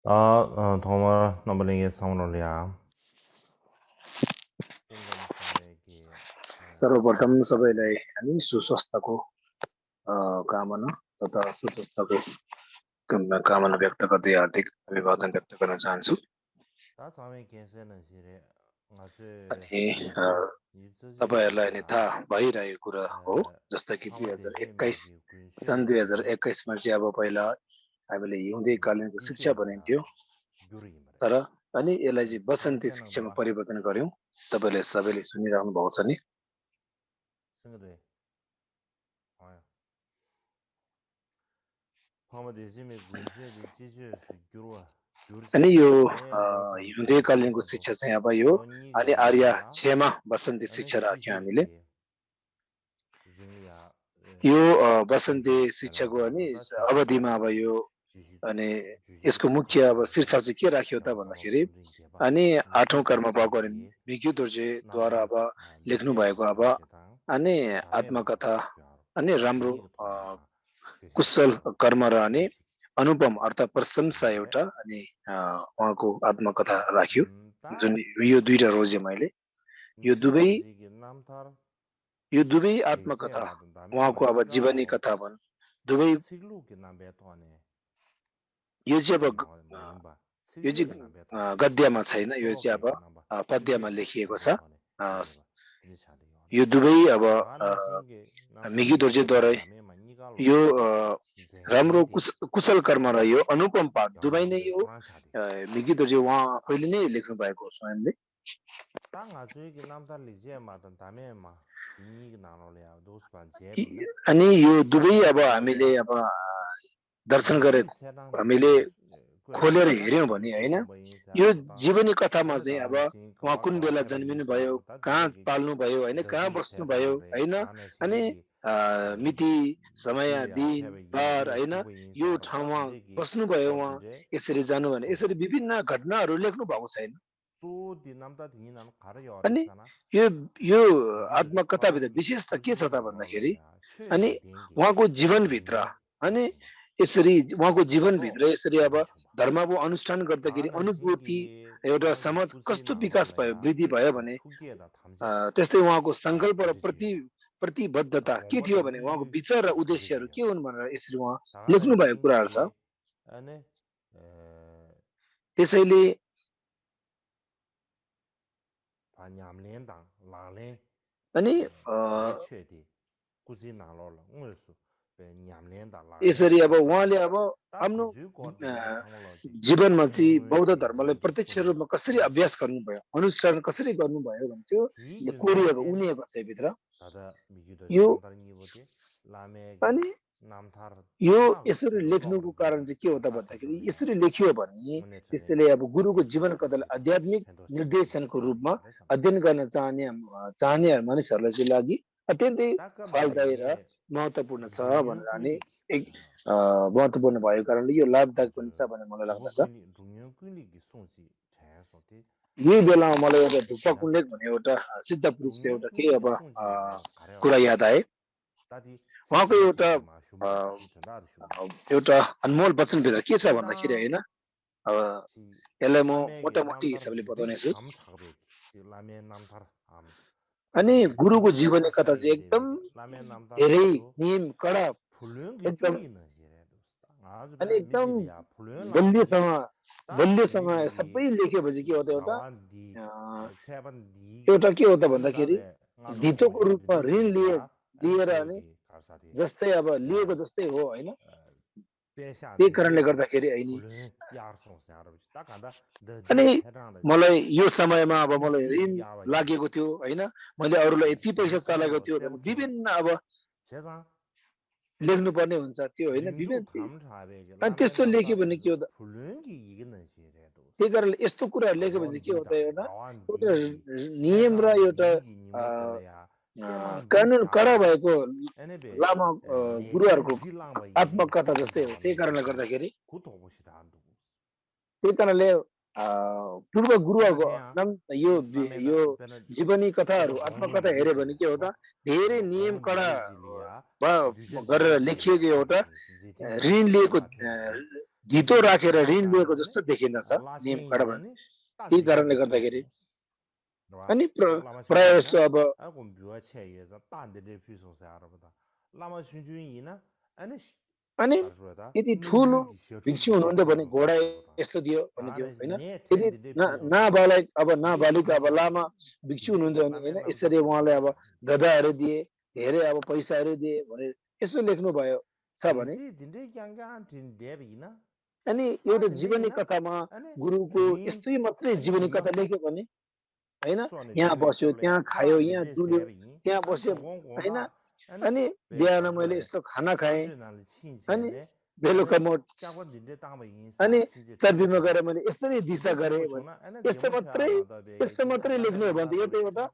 정말 넘버링의 성로리아 tingam sabeki सर्वप्रथम सबैलाई हामी सुस्वास्थ्यको कामना तथा सुस्वास्थ्यको कामना व्यक्त गर्दै हार्दिक अभिवादन व्यक्त गर्न चाहन्छु 다 참에 계세는 시래 ngache अनि अ, 유즈지기 तपाईहरूलाई अहिले 야 थाहा भइरहेको कुरा हो जस्तो कि 파마데제 2021 미기 सन् 군슈 2021 मा चाहिँ अब पहिला हामीले हिउँदे कालीनको शिक्षा 디제야 भनिन्थ्यो gyuri मरे तर अनि यसलाई चाहिँ वसन्ती 디제는 शिक्षामा 봐 परिवर्तन गर्यौं तपाईले सबैले सुनिरहनु भएको छ नि 생각돼 아야 파마데제 미 군슈의 디제스 gyurwa अनि gyur지기 यो 제 보참 हिउँदे कालीनको 샤기도 शिक्षा चाहिँ अब यो 요니기 अनि आर्य 나로라 6 मा वसन्ती 아니 शिक्षा राख्यौं हामीले 지지기 링리아 यो वसन्ती 시기 शिक्षाको अनि 세나다 अवधिमा अब यो 주시 अनि यसको 주시도 मुख्य अब 차지기도 शीर्षक चाहिँ के राखियो त 야바타로 भन्दाखेरि 섬진 개바 अनि 근데 8औं कर्म भएको अनि 디제시기 मिग्यू दोर्जेद्वारा 남탈 अब लेख्नु 리제 भएको अब 마셰당 अनि 다메마 आत्मकथा 주하로 अनि राम्रो 니가 통마 कुशल 주시기도 कर्म र अनि 주시 अनुपम अर्थात प्रशंसा 제 एउटा अनि उहाँको आत्मकथा राख्यो जुन 다 यो दुईटा रोजे मैले 미규 도지기 남탈 यो दुवै 리제 आत्मकथा 마든 다메마 उहाँको अब जीवनी 니가로 कथा भन् दुवै 시글루기 남베토네 यो चाहिँ अब 시글마 마임바 यो 시글루기 चाहिँ 남베토네 गद्यमा छैन यो चाहिँ अब 소로베기 남바 पद्यमा 시글루기 लेखिएको छ 남베토네 अ, 딜레바 딜차데 यो दुवै अब ngana singe मिगी namtar दोर्जेद्वारा lize dame manigalo यो राम्रो zengdi कुशल कर्म र यो अनुपम पाठ दुवै नै yawangdi यो thang chadi मिगी दोर्जे उहाँ आफैले नै लेख्नु भएको हो स्वयंले ta nga zui ki namtar lize ma dan dame ma jingi ki nalo le ya dos ban je यी- dunda अनि यो दुवै ta अब हामीले aba अब दर्शन gyu गरेको sedang de हामीले kwe खोलेर ta हेऱ्यौँ gi भने gi होइन thongba yin यो sa ta जीवनी कथामा ane चाहिँ da अब ne sing उहाँ kawa कुन kawa बेला pheba yin जन्मिनु भयो sa ta कहाँ de gi पाल्नु भयो होइन कहाँ dagi बस्नु भयो sedang de होइन ta ne अनि sing gi मिति समय gyu ya दिन pheba बार yungdi होइन shubu yin यो sa ta ठाउँमा ande gi बस्नुभयो उहाँ todi de यसरी जानु भने so यसरी विभिन्न घटनाहरू लेख्नु भएको छैन 또 남다 등이 나는 가려 अनि 열었잖아. यो यो 미기도 आत्मकथाभित्र 좋아. विशेषता के छ त 구슬로게 भन्दाखेरि 나올래야. अनि 최기 댕기. उहाँको जीवनभित्र 링리 अनि 야청바. यसरी उहाँको 또 जीवनभित्र यसरी अब 어디 봐. धर्मको अनुष्ठान गर्दाखेरि 다나 अनुभूति 신기 एउटा 다기 समाज 구지 कस्तो विकास भयो 나올래야. वृद्धि भयो भने 투기에다 탐제다. त्यस्तै उहाँको 아, सङ्कल्प र 어디지요? प्रतिबद्धता के थियो 원버다 भने उहाँको 우유 विचार र उद्देश्यहरू 어디지요? के हुन् भनेर यसरी उहाँ लेख्नु 다가는 भएको कुराहरू छ 신기 안에 त्यसैले 반냠連당 라레 अनि 배 최디 구지 나올라. 응을수. 배 냠連당 라레 यसरी अब उहाँले 최다. अब ता आफ्नो गुजु गर्दी सामोलॉजी जीवनमा चाहिँ 균 बौद्ध धर्मलाई 지기 प्रत्यक्ष 소리 रूपमा कसरी 균슈 अभ्यास गर्नुभयो अनुष्ठान कसरी गर्नुभयो भन्थ्यो 디 यो कोरिएको 균사게 उनिएको छ भित्र 다다 미규도지 यो 남다른 이보디 라메게 अनि 남타르 यो 나로 यसरी 수도 लेख्नुको कारण 거버리게 चाहिँ के हो त भन्दाखेरि 사토조리아 यसरी लेखियो भने 문에 전에 त्यसैले अब गुरुको 디게 जीवन कथालाई 주시다 आध्यात्मिक 펜도시 निर्देशनको रूपमा 차레상 अध्ययन गर्न चाहने मानिसहरूलाई चाहिँ लागि अत्यन्तै ताका फलदायी र बाइगे महत्त्वपूर्ण छ 둥녀 भनेर अनि कुइली एक महत्त्वपूर्ण भएको कारणले यो लाभदायक पनि छ भन्ने मलाई 두부 लाग्दछ कुइली 둥녀 कुइली기 송지 자야소티 यही बेलामा 디게 मलाई एउटा ढुक्पा 나제 कुण्डेक भन्ने एउटा सिद्ध पुरुषको 둥녀 एउटा केही कुइली기 अब 송지 뭐 कुरा 가려라 याद आए ता디 उहाँको एउटा 찌찌기지 마 슈마지 이천다르 슈마 एउटा अनमोल वचनभित्र के छ भन्दाखेरि 찌당 होइन अब 지 यसलाई म 라메게 मोटामोटी 남다르 हिसाबले 되게 बताउनेछु 감 차베기 라메 남다르 암 अनि 다 गुरुको 구주 जीवनी कथा चाहिँ 나샤게 एकदम 되베게 라메 धेरै 남다르도 नियम कडा 불륜기 एकदम 줄이는 지레도 아주 अनि 배 एकदम 미질이야 불륜 라디 गम्भीरसँग 다 गम्भीरसँग सबै 미기기 लेखेपछि के हो त 야완디 세반디 एउटा के हो त भन्दाखेरि 딘다베 나로 धितोको 도시기 रूपमा ऋण 리지야 लिएर 아니 अनि 베기 가사디 जस्तै अब लिएको 야 जस्तै हो होइन त्यही पेशा디 कारणले 베기 गर्दाखेरि होइन 불륜 야르송세 알아보지 딱 간다 अनि 더디 세랑다지 मलाई यो समयमा अब मलाई ऋण 우시 야와야 लागेको थियो होइन मैले अरूलाई यति पैसा चालेको 우시상으로 थियो भने 세부티로 विभिन्न अब 제가 लेख्नुपर्ने हुन्छ त्यो होइन 링주 विभिन्न 담차베게 अनि 라멘 त्यस्तो लेख्यो भने के 남다르도 हो त 불륜기 이기는 지레도 त्यही कारणले यस्तो कुराहरू लेख्यो भने चाहिँ के हो त 야원디다 एउटा 야완디기 नियम र एउटा 세반디기 अ, 니모텔레야 कानुन कडा 깨만디 भएको 에네베 लामा गुरुहरूको 내년 딜랑바 이 आत्मकथा जस्तै हो 송지자와 त्यही कारणले 내지야 गर्दाखेरि 구토보시다 안 두고 त्यही कारणले पूर्व गुरुहरूको 나나테야 नाम यो 라메나 यो 베나 जीवनी कथाहरू 베나 आत्मकथा 봉인디 हेऱ्यो भने के हो 리지야 त 봐 धेरै नियम 봉인디 कडा 리지리아 गरेर 류젠디 लेखिएको 리지리아 एउटा 딘디 지팅바 ऋण लिएको 야마테베게 धितो राखेर ऋण लिएको जस्तो देखिँदछ नियम कडा भने त्यही कारणले गर्दाखेरि अनि प्रायः जस्तो अब अनि यदि ठुलो भिक्षु हुनुहुन्थ्यो भने घोडा यस्तो दियो भनिदियो होइन यदि नाबालक अब नाबालिका अब लामा भिक्षु हुनुहुन्थ्यो भने होइन यसरी उहाँलाई अब गधाहरू दिए धेरै अब पैसाहरू दिए भने यसो लेख्नु भयो छ भने अनि एउटा जीवनी कथामा गुरुको यस्तै मात्रै जीवनी कथा लेख्यो भने होइन यहाँ बस्यो त्यहाँ खायो यहाँ डुल्यो त्यहाँ बस्यो होइन अनि बिहान मैले यस्तो खाना खाएँ अनि बेलुका म अनि चर्बीमा गएर मैले यसरी दिशा गरेँ यस्तो मात्रै लेख्नु हो भने त यो त एउटा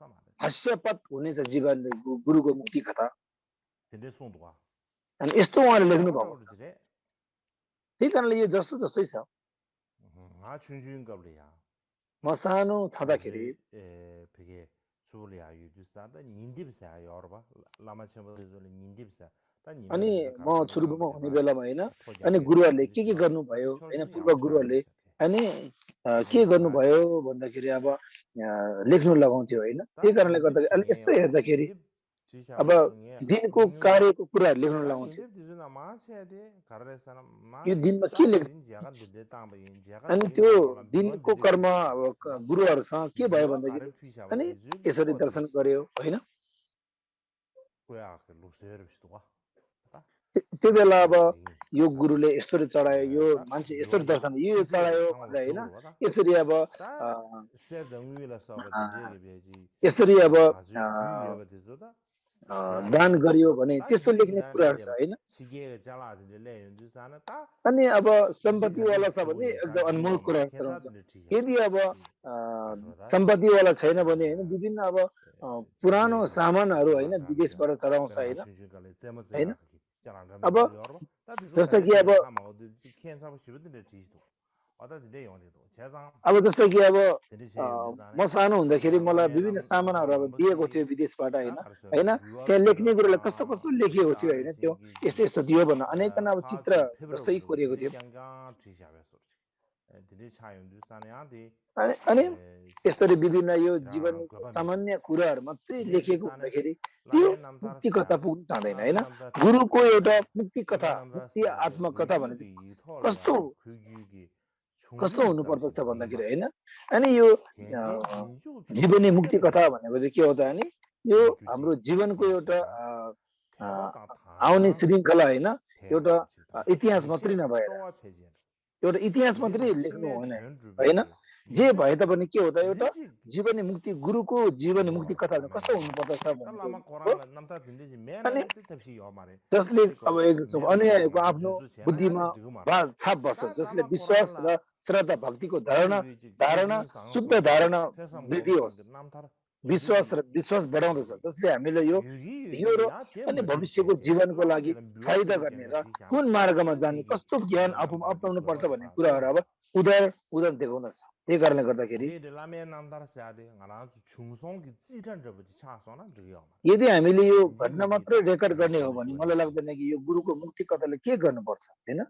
हास्यपद हुनेछ जीवनले गुरुको मुक्ति कथा अनि यस्तो उहाँले लेख्नु भएको त्यही कारणले यो जस्तो जस्तै छ म सानो छँदाखेरि अनि म सुरुमा हुने बेलामा होइन अनि गुरुहरूले के गर्नुभयो होइन पूर्व गुरुहरूले अनि के गर्नुभयो भन्दाखेरि अब लेख्नु लगाउँथ्यो होइन त्यही कारणले गर्दाखेरि अहिले यस्तो हेर्दाखेरि अब दिनको कार्यको कुराहरू लेख्न लगाउँथ्यो यो दिनमा के लेख्नु अनि त्यो दिनको कर्म अब गुरुहरूसँग के भयो भन्दाखेरि अनि यसरी दर्शन गर्यो होइन त्यो बेला अब यो गुरुले यस्तरी चढायो यो मान्छे यस्तरी दर्शन यो चढायो भनेर होइन यसरी अब यसरी अब दान गरियो भने त्यस्तो लेख्ने कुराहरू छ होइन अनि अब सम्पत्तिवाला छ भने एकदम अनमोल कुराहरू रहन्छ यदि अब सम्पत्तिवाला छैन भने होइन विभिन्न अब पुरानो सामानहरू होइन विदेशबाट चढाउँछ होइन होइन अब जस्तो कि अब जस्तो कि अब म सानो हुँदाखेरि मलाई विभिन्न सामानहरू अब दिएको थियो विदेशबाट होइन होइन त्यहाँ लेख्ने कुरोलाई कस्तो कस्तो लेखिएको थियो होइन त्यो यस्तो यस्तो दियो भन्न अनेकन अब चित्र जस्तै कोरिएको थियो अनि यसरी विभिन्न यो जीवन सामान्य कुराहरू मात्रै लेखेको हुँदाखेरि त्यो मुक्ति कथा पुग्नु चाहँदैन होइन गुरुको एउटा मुक्ति कथा मुक्ति आत्मकथा भने चाहिँ कस्तो हुनुपर्दछ भन्दाखेरि होइन अनि यो जीवनी मुक्ति कथा भनेको चाहिँ के हो त अनि यो हाम्रो जीवनको एउटा आउने श्रृङ्खला होइन एउटा इतिहास मात्रै नभएर एउटा इतिहास मात्रै लेख्नु होइन जे भए तापनि के हो त एउटा जीवनी मुक्ति गुरुको जीवनी मुक्ति कथा कस्तो हुनुपर्दछ जसले अब अनुयायीको आफ्नो बुद्धिमा छाप बस्छ जसले विश्वास र श्रद्धा भक्तिको धारणा शुद्ध धारणा वृद्धि होस् विश्वास बढाउँदछ जसले हामीले यो र अनि भविष्यको जीवनको लागि फाइदा गर्ने र कुन मार्गमा जाने कस्तो ज्ञान अपनाउनु पर्छ भन्ने कुराहरू अब उदाहरण देखाउँदछ त्यही कारणले गर्दाखेरि यदि हामीले यो घटना मात्रै रेकर्ड गर्ने हो भने मलाई लाग्दैन कि यो गुरुको मुक्ति कथाले के गर्नुपर्छ होइन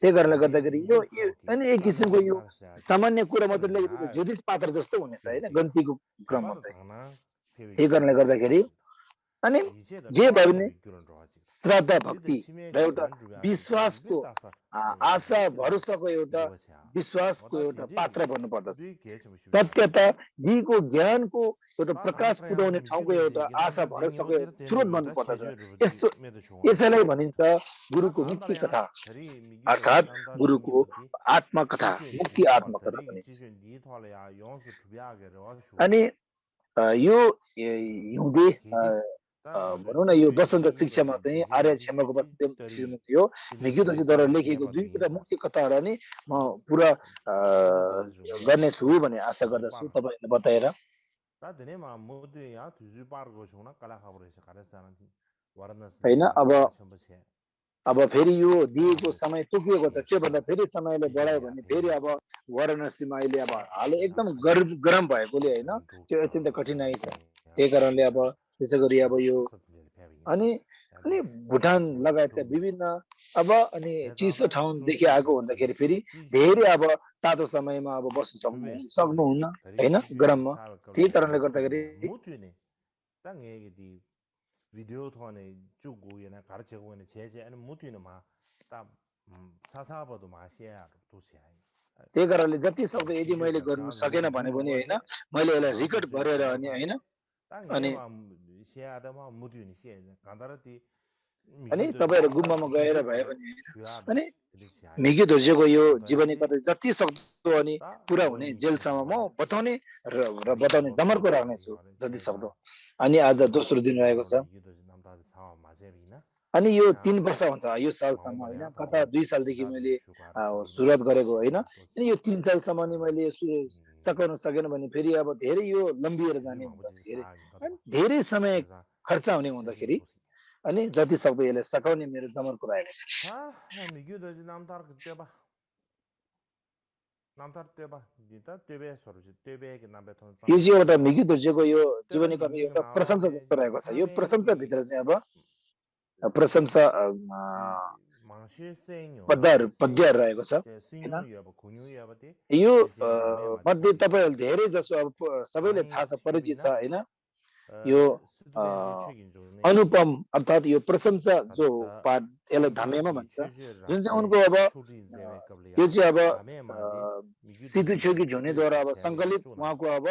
त्यही कारणले गर्दाखेरि यो अनि एक किसिमको यो सामान्य कुरा मात्रै लेखेको ज्योतिष पात्र जस्तो हुनेछ होइन गन्तीको क्रममा त्यही कारणले गर्दाखेरि अनि जे भयो भने श्रद्धा भक्ति र एउटा विश्वासको आशा भरोसाको एउटा विश्वासको एउटा पात्र बन्नुपर्दछ सत्यता दिगो ज्ञानको एउटा प्रकाश पुर्याउने ठाउँको एउटा आशा भरोसाको स्रोत बन्नुपर्दछ यसैलाई भनिन्छ गुरुको मुक्ति कथा अर्थात् गुरुको आत्मकथा मुक्ति आत्मकथा भनिन्छ अनि यो हिउँदे भनौँ न यो वसन्त शिक्षामा चाहिँ आर्य क्षमाको थियो भिज्ञद्वारा लेखिएको दुईवटा मुक्ति कथाहरू नै म पुरा गर्नेछु भन्ने आशा गर्दछु तपाईँहरूले बताएर होइन अब फेरि यो दिएको समय तोकिएको छ त्योभन्दा फेरि समयले बढायो भने फेरि अब वाराणसीमा अहिले अब हाल एकदम गरम भएकोले होइन त्यो अत्यन्त कठिनाइ छ त्यही कारणले अब त्यसै गरी अब यो अनि अनि भुटान लगायतका विभिन्न अब अनि चिसो ठाउँदेखि आएको हुँदाखेरि फेरि धेरै अब तातो समयमा अब बस्नु सक्नुहुन्न होइन गरममा त्यही कारणले गर्दाखेरि 무트네 땅 얘기디 비디오 통에 주고에나 가르쳐고에나 제제 아니 무트네 마딱 사사버도 마시야 도시야 त्यही कारणले जति सक्दो यदि मैले गर्नु सकेन भने पनि होइन मैले यसलाई रिकर्ड गरेर अनि होइन अनि 시야다마 무트네 시야 간다라티 अनि तपाईँहरू गुम्बामा गएर भए पनि होइन अनि मिग्यू धुर्जेको यो जीवनी कथा जति सक्दो अनि पुरा हुने जेलसम्म म बताउने र बताउने दमर्को राख्नेछु जति सक्दो अनि आज दोस्रो दिन रहेको छ अनि यो 3 वर्ष हुन्छ यो सालसम्म होइन कता 2 सालदेखि मैले सुरुवात गरेको होइन अनि यो 3 सालसम्म नि मैले सकाउन सकेन भने फेरि अब धेरै यो लम्बिएर जाने हुँदाखेरि धेरै समय खर्च हुने हुँदाखेरि अनि जति सक्दो यसलाई सकाउने मेरो दमर्को रहेको छ यो चाहिँ एउटा मिग्यू धुर्जेको यो जीवनी कथा एउटा प्रशंसा जस्तो रहेको छ यो प्रशंसा भित्र चाहिँ अब प्रशंसा पद्यहरू रहेको छ यो मध्ये तपाईँहरू धेरै जसो अब सबैले थाहा छ परिचित छ होइन यो अनुपम अर्थात् यो प्रशंसा जो पाठ यसलाई धामेमा भन्छ जुन चाहिँ उनको अब यो चाहिँ अब सिद्धु छोकी झुनेद्वारा अब सङ्कलित उहाँको अब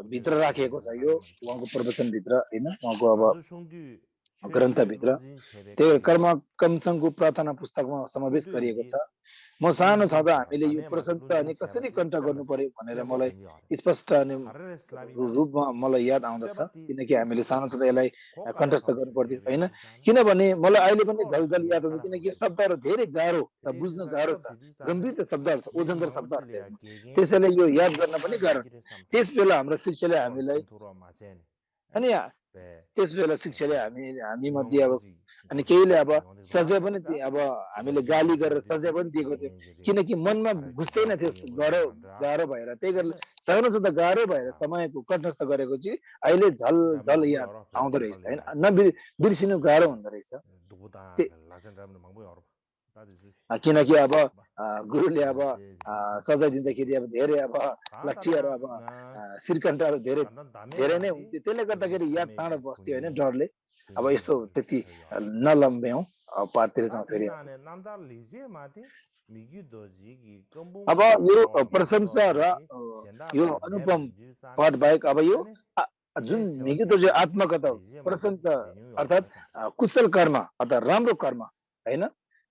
भित्र राखिएको छ यो उहाँको प्रवचनभित्र होइन उहाँको अब ग्रन्थभित्र त्यो कर्म कमसङको प्रार्थना पुस्तकमा समावेश गरिएको छ म सानो छँदा हामीले यो प्रशंसा अनि कसरी कण्ठ गर्नु पर्यो भनेर मलाई स्पष्ट अनि रूपमा मलाई याद आउँदछ किनकि हामीले सानो छँदा यसलाई कण्ठस्थ गर्नु पर्थ्यो होइन किनभने मलाई अहिले पनि झलझल याद आउँछ किनकि यो शब्दहरू धेरै गाह्रो र बुझ्न गाह्रो छ गम्भीर शब्दहरू छ ओजनदार शब्दहरू त्यसैले यो याद गर्न पनि गाह्रो छ त्यस बेला हाम्रो शिक्षाले हामीलाई अनि त्यस बेला शिक्षाले हामी मध्ये अब अनि केहीले अब सजाय पनि अब हामीले गाली गरेर सजाय पनि दिएको थियो किनकि मनमा घुस्दैन थियो गाह्रो भएर त्यही गरेर सानो छँदा गाह्रो भएर समयको कण्ठस्थ गरेको चाहिँ अहिले झल झल याद आउँदो रहेछ होइन बिर्सिनु गाह्रो हुँदो रहेछ किनकि अब गुरुले अब सजाय दिँदाखेरि अब धेरै अब लट्ठीहरू अब श्रीकण्ठहरू धेरै धेरै नै हुन्थ्यो त्यसले गर्दाखेरि याद चाँडो बस्थ्यो होइन डरले अब यस्तो त्यति नलम्ब्याउँ पाठतिर जाउँ फेरि अब यो प्रशंसा र यो अनुपम पाठ बाहेक अब यो जुन मिग्यू धुर्जे आत्मकथा प्रशंसा अर्थात् कुशल कर्म अर्थात् राम्रो कर्म होइन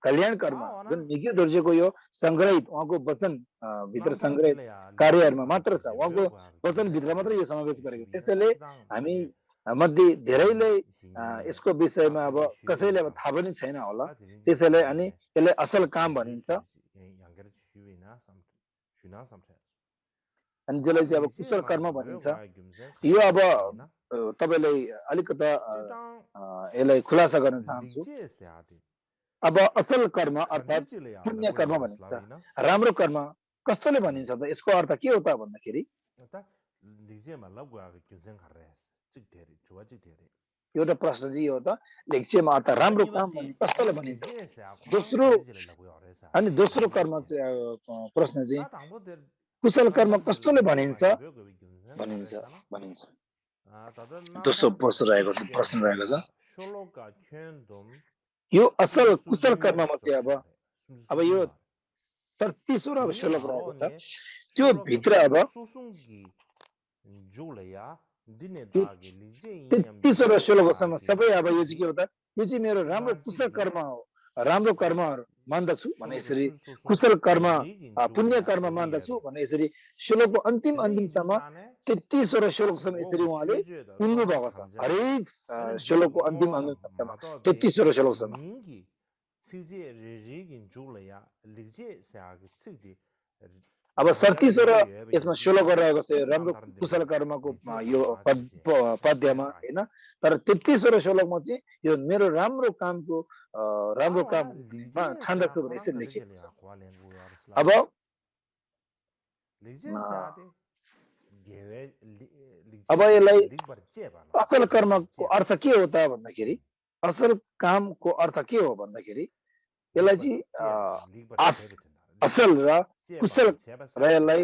कल्याण कर्म जुन मिग्यू धुर्जेको यो सङ्ग्रहित उहाँको वचन भित्र सङ्ग्रहित कार्यहरूमा मात्र छ उहाँको वचनभित्र मात्र यो समावेश गरेको त्यसैले हामी मध्ये धेरैले यसको विषयमा अब कसैले अब थाहा पनि छैन होला त्यसैले अनि यसलाई असल काम भनिन्छ अनि जसलाई चाहिँ अब कुशल कर्म भनिन्छ यो अब तपाईँलाई अलिकता यसलाई खुलासा गर्न चाहन्छु अब असल कर्म अर्थात् पुण्य कर्म भनिन्छ राम्रो कर्म कस्तोले भनिन्छ त यसको अर्थ के हो त भन्दाखेरि एउटा प्रश्न चाहिँ हो त लेक्चरमा अर्थ राम्रो काम कस्तोले भनिन्छ दोस्रो कर्म चाहिँ प्रश्न चाहिँ कुशल कर्म कस्तोले भनिन्छ दोस्रो प्रश्न रहेको छ यो असल कुशल कर्ममा चाहिँ अब यो 33वटा श्लोक रहेको छ त्यो भित्र अब 33वटा श्लोकसम्म सबै अब यो चाहिँ के हो त यो चाहिँ मेरो राम्रो कुशल कर्म हो राम्रो कर्महरू मान्दछु भने यसरी कुशल कर्म पुण्य कर्म मान्दछु भने यसरी श्लोकको अन्तिमसम्म 33वटा श्लोकसम्म यसरी उहाँले पुग्नु भएको छ हरेक श्लोकको अन्तिम शब्दमा 33वटा श्लोकसम्म अब 37वटा यसमा श्लोक रहेको छ राम्रो कुशल कर्मको यो पद्यमा होइन तर 33वटा श्लोकमा चाहिँ यो मेरो राम्रो कामको राम्रो काम ठान्दछु भने यसरी लेखिएको छ अब यसलाई असल कर्मको अर्थ के हो त भन्दाखेरि असल कामको अर्थ के हो भन्दाखेरि यसलाई चाहिँ असल र कुशल र यसलाई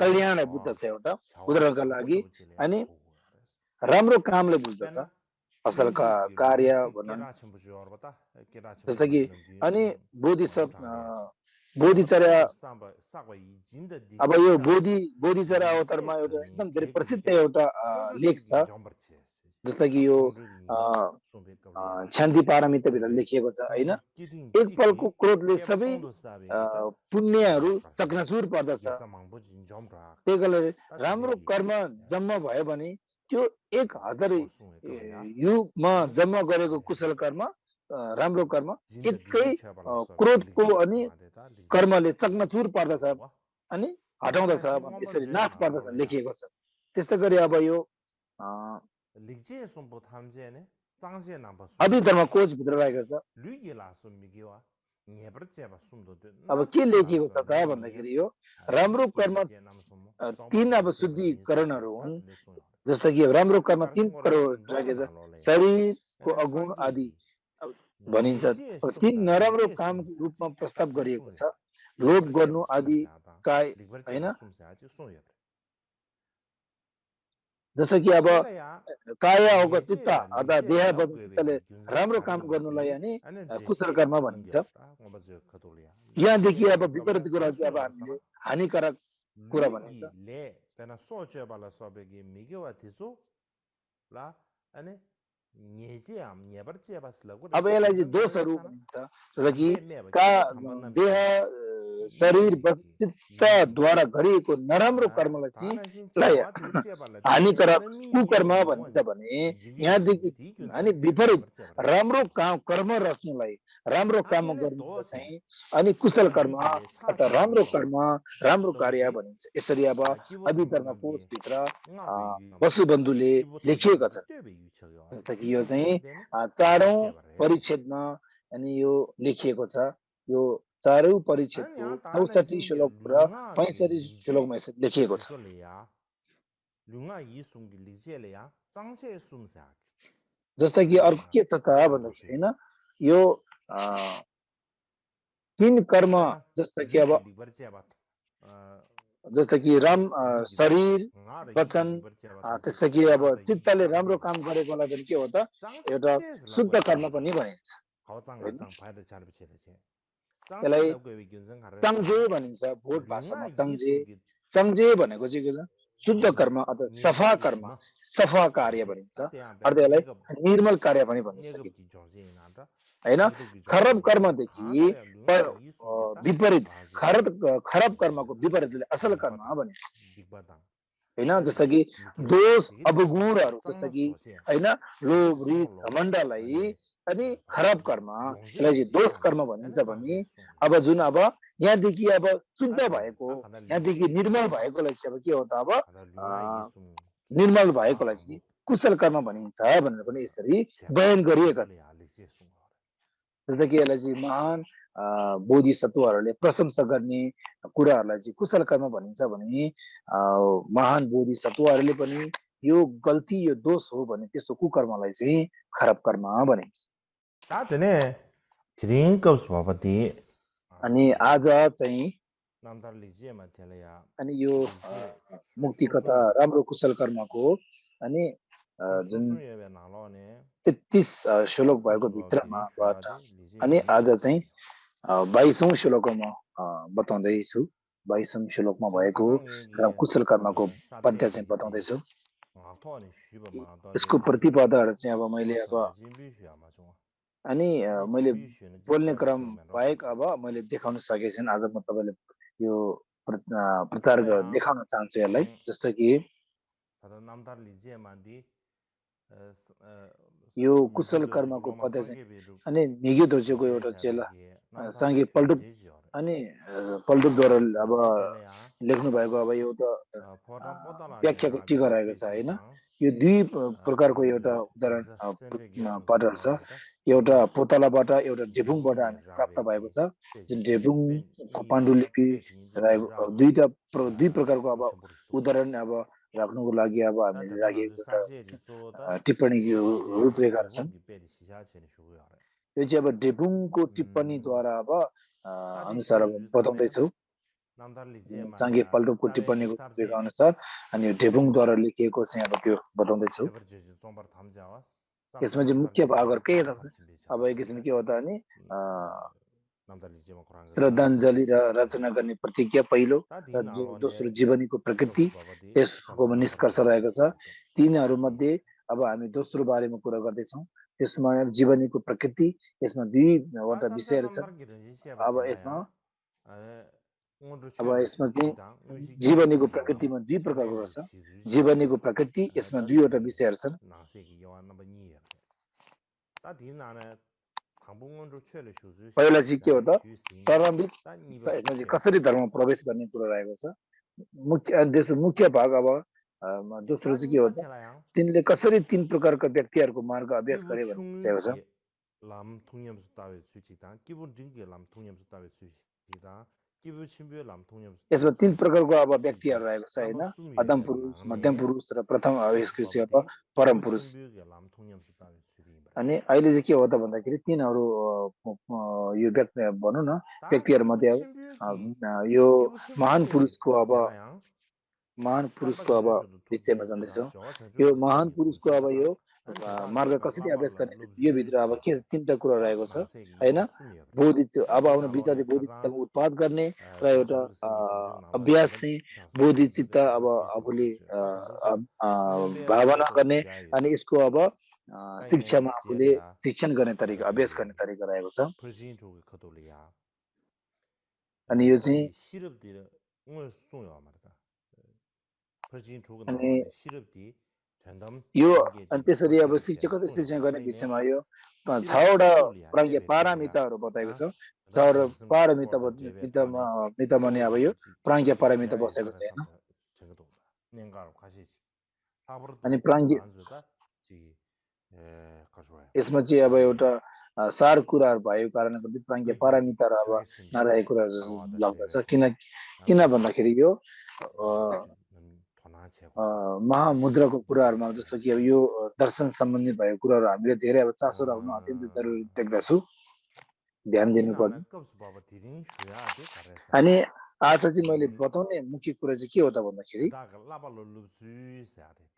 कल्याण बुझ्दछ एउटा उदाहरणका लागि अनि राम्रो कामले बुझ्दछ असल कार्य भनौँ जस्तो कि अनि बोधिचर्या अब यो बोधिचर्या अवतारमा एउटा एकदम धेरै प्रसिद्ध एउटा लेख छ जस्तो कि यो शान्ति पारमिताभित्र लेखिएको छ होइन एक पलको क्रोधले सबै पुण्यहरू चकनाचुर पर्दछ त्यही कारणले राम्रो कर्म जम्मा भयो भने त्यो 1000 युगमा जम्मा गरेको कुशल कर्म राम्रो कर्म एकै क्रोधको अनि कर्मले चकनाचुर पार्दछ अनि हटाउँदछ यसरी नाश पार्दछ लेखिएको छ त्यस्तै गरी अब यो अभिधर्म कोच भित्र रहेको छ अब के लेखिएको छ त भन्दाखेरि यो राम्रो कर्म 3 अब शुद्धिकरणहरू हुन् जस्तो कि राम्रो कर्म 3 प्रकार रहेको छ शरीरको अगुण आदि भनिन्छ 3 नराम्रो कामको रूपमा प्रस्ताव गरिएको छ लोभ गर्नु आदि काय हैन जस्तो कि अब काया होको चित्त अथवा देह चित्तले राम्रो काम गर्नुलाई अनि कुशल कर्म भनिन्छ यहाँदेखि अब विपरीत कुरा चाहिँ अब हामीले हानिकारक कुरा भनिन्छ अब यसलाई चाहिँ दोषहरू भनिन्छ जस्तो कि देह शरीर चित्तद्वारा गरिएको नराम्रो कर्मलाई चाहिँ हानिकारक कुकर्म भनिन्छ भने यहाँदेखि अनि विपरीत राम्रो कर्म रच्नुलाई राम्रो काम गर्नु चाहिँ अनि कुशल कर्म अथवा राम्रो कर्म राम्रो कार्य भनिन्छ यसरी अब अभिधर्म कोशभित्र वसुबन्धुले लेखिएको छ जस्तो कि यो चाहिँ 4औं परिच्छेदमा अनि यो लेखिएको छ यो 4औं परिच्छेदको 64 श्लोक र 65 श्लोकमा लेखिएको छ जस्तो कि अर्को के छ त भन्दाखेरि हैन यो 3 कर्म जस्तो कि अब जस्तो कि शरीर वचन त्यस्तै कि अब चित्तले राम्रो काम गरेकोलाई पनि के हो त एउटा शुद्ध कर्म पनि भनिन्छ यसलाई चङ्जे भनिन्छ भोट भाषामा चङ्जे भनेको चाहिँ के छ शुद्ध कर्म अथवा सफा कर्म सफा कार्य भनिन्छ अर्थात् यसलाई निर्मल कार्य पनि भन्न सकिन्छ हैन खराब कर्मदेखि विपरीत खराब कर्मको विपरीतले असल कर्म भनिन्छ हैन जस्तो कि दोष अवगुणहरू जस्तो कि हैन लोभ रिस घमण्डलाई अनि खराब कर्म यसलाई दोष कर्म भनिन्छ भने अब जुन अब यहाँदेखि अब शुद्ध भएको यहाँदेखि निर्मल भएकोलाई चाहिँ अब के हो त अब निर्मल भएकोलाई चाहिँ कुशल कर्म भनिन्छ भनेर पनि यसरी बयान गरिएको छ जस्तो कि यसलाई चाहिँ महान बोधिसत्वहरूले प्रशंसा गर्ने कुराहरूलाई चाहिँ कुशल कर्म भनिन्छ भने महान बोधिसत्वहरूले पनि यो गल्ती यो दोष हो भने त्यस्तो कुकर्मलाई चाहिँ खराब कर्म भनिन्छ अनि आज चाहिँ अनि यो मुक्ति कथा राम्रो कुशल कर्मको अनि जुन 33 श्लोक भएको भित्रमा अनि आज चाहिँ 22औं श्लोकमा बताउँदैछु 22औं श्लोकमा भएको कुशल कर्मको पद्य चाहिँ बताउँदैछु यसको प्रतिपदाहरू चाहिँ अब मैले अब अनि मैले बोल्ने क्रम बाहेक अब मैले देखाउन सकेको छैन आज म तपाईलाई यो प्रचार देखाउन चाहन्छु यसलाई जस्तो कि यो कुशल कर्मको पद्य चाहिँ अनि मिग्यो दोर्जेको एउटा चेला साङ्गे पल्डुप अनि पल्डुपद्वारा अब लेख्नु भएको अब एउटा व्याख्याको टीका रहेको छ हैन यो दुई प्रकारको एउटा उदाहरण पदहरु छ एउटा पोतलाबाट एउटा डेपुङबाट हामी प्राप्त भएको छ जुन डेपुङको पाण्डुलिपि रहेको दुई प्रकारको अब उदाहरण अब राख्नुको लागि अब 다 हामीले 대단 아주 राखेको एउटा 삭제리 쪼다 टिप्पणीको 시제야 रूपरेखाहरू छन् 대본기 베리 시샤체니 शुगु야 यो चाहिँ अब डेपुङको टिप्पणीद्वारा अब 다디 अनुसार अब 시유스네 बताउँदैछु 남달리 제마야 चाङ्गे पाल्टोको 사베 टिप्पणीको रूपरेखा 삽제 अनुसार अनि यो डेपुङद्वारा 시제와 लेखिएको चाहिँ अब त्यो बताउँदैछु 쉐버지 좀버 탐자와 यसमा 쌈다 चाहिँ मुख्य 남달리 भागहरू 제마 के 코란 छ भने 탐침비 अब एक किसिम के होता नि 남달리 제마 코란 거 श्रद्धाञ्जली र रचना गर्ने प्रतिज्ञा पहिलो 다디 र 나로네 दोस्रो जीवनीको प्रकृति कब्स बाबदी त्यसको चम्चम निष्कर्ष नम्बर रहेको छ तीनहरू मध्ये अब हामी दोस्रो बारेमा कुरा गर्दैछौँ त्यसमा जीवनीको प्रकृति यसमा दुईवटा चम्चम विषयहरू छन् नम्बर गिरजी सेवा अब तेलाया यसमा उन्ड्रो अब छेले यसमा चाहिँ सिदाङ उसी जीवनीको गिसुन यावा प्रकृतिमा दुई छेले प्रकारको रु रहेछ सिजुजी जीवनीको प्रकृति यसमा दुईवटा विषयहरू छन् नासेकी यावा नम्बर 2 다디 나네 당봉원조 छेले सुजु पहिला चाहिँ के हो त ता प्रारम्भिक निब यसमा चाहिँ कसरी धर्म प्रवेश गर्ने कुरा रहेको छ दोस्रो मुख्य भाग अब दोस्रो चाहिँ के हो त तिनले कसरी तीन प्रकारका व्यक्तिहरूको मार्ग अभ्यास गरे भन्ने विषय छ 람 통념수 따위 수치다 기본 등게 람 통념수 따위 수치다 기본 신비의 람 통념수 यसमा तीन प्रकारको अब व्यक्तिहरू रहेको छ हैन अदम पुरुष मध्यम पुरुष र प्रथम यसको चाहिँ अब परम पुरुष 람 통념수 따위 수리 अनि अहिले चाहिँ के हो त भन्दाखेरि तीनहरू यो व्यक्ति भनौँ न व्यक्तिहरू मध्ये यो महान पुरुषको अब विषयमा जाँदैछौँ यो महान पुरुषको अब यो मार्ग कसरी अभ्यास गर्ने यो भित्र अब के तीनटा कुरा रहेको छ हैन बोधिचित्त अब आउने विचारले बोधिचित्तमा उत्पाद गर्ने र एउटा अभ्यास चाहिँ बोधिचित्त अब आफूले भावना गर्ने अनि यसको अब शिक्षामा आफूले शिक्षण गर्ने तरिका अभ्यास गर्ने तरिका रहेको छ अनि यो चाहिँ अनि यो अनि त्यसरी अब शिक्षा कसरी शिक्षण गर्ने विषयमा यो 6वटा प्राज्ञ पारमिताहरू बताएको छ 6वटा पारमिता भने अब यो प्राज्ञ पारमिता बसेको छ हैन अनि प्राज्ञ यसमा चाहिँ अब एउटा सार कुराहरू भएको कारणले गर्दा प्राज्ञ पारमिताहरू अब नरहेको कुरा जस्तो लाग्दछ किन भन्दाखेरि यो महामुद्राको कुराहरूमा जस्तो कि अब यो दर्शन सम्बन्धी भएको कुराहरू हामीले धेरै अब चासो राख्नु अत्यन्त जरुरी देख्दछु ध्यान दिनुपर्ने अनि आज चाहिँ मैले बताउने मुख्य कुरा चाहिँ के हो त भन्दाखेरि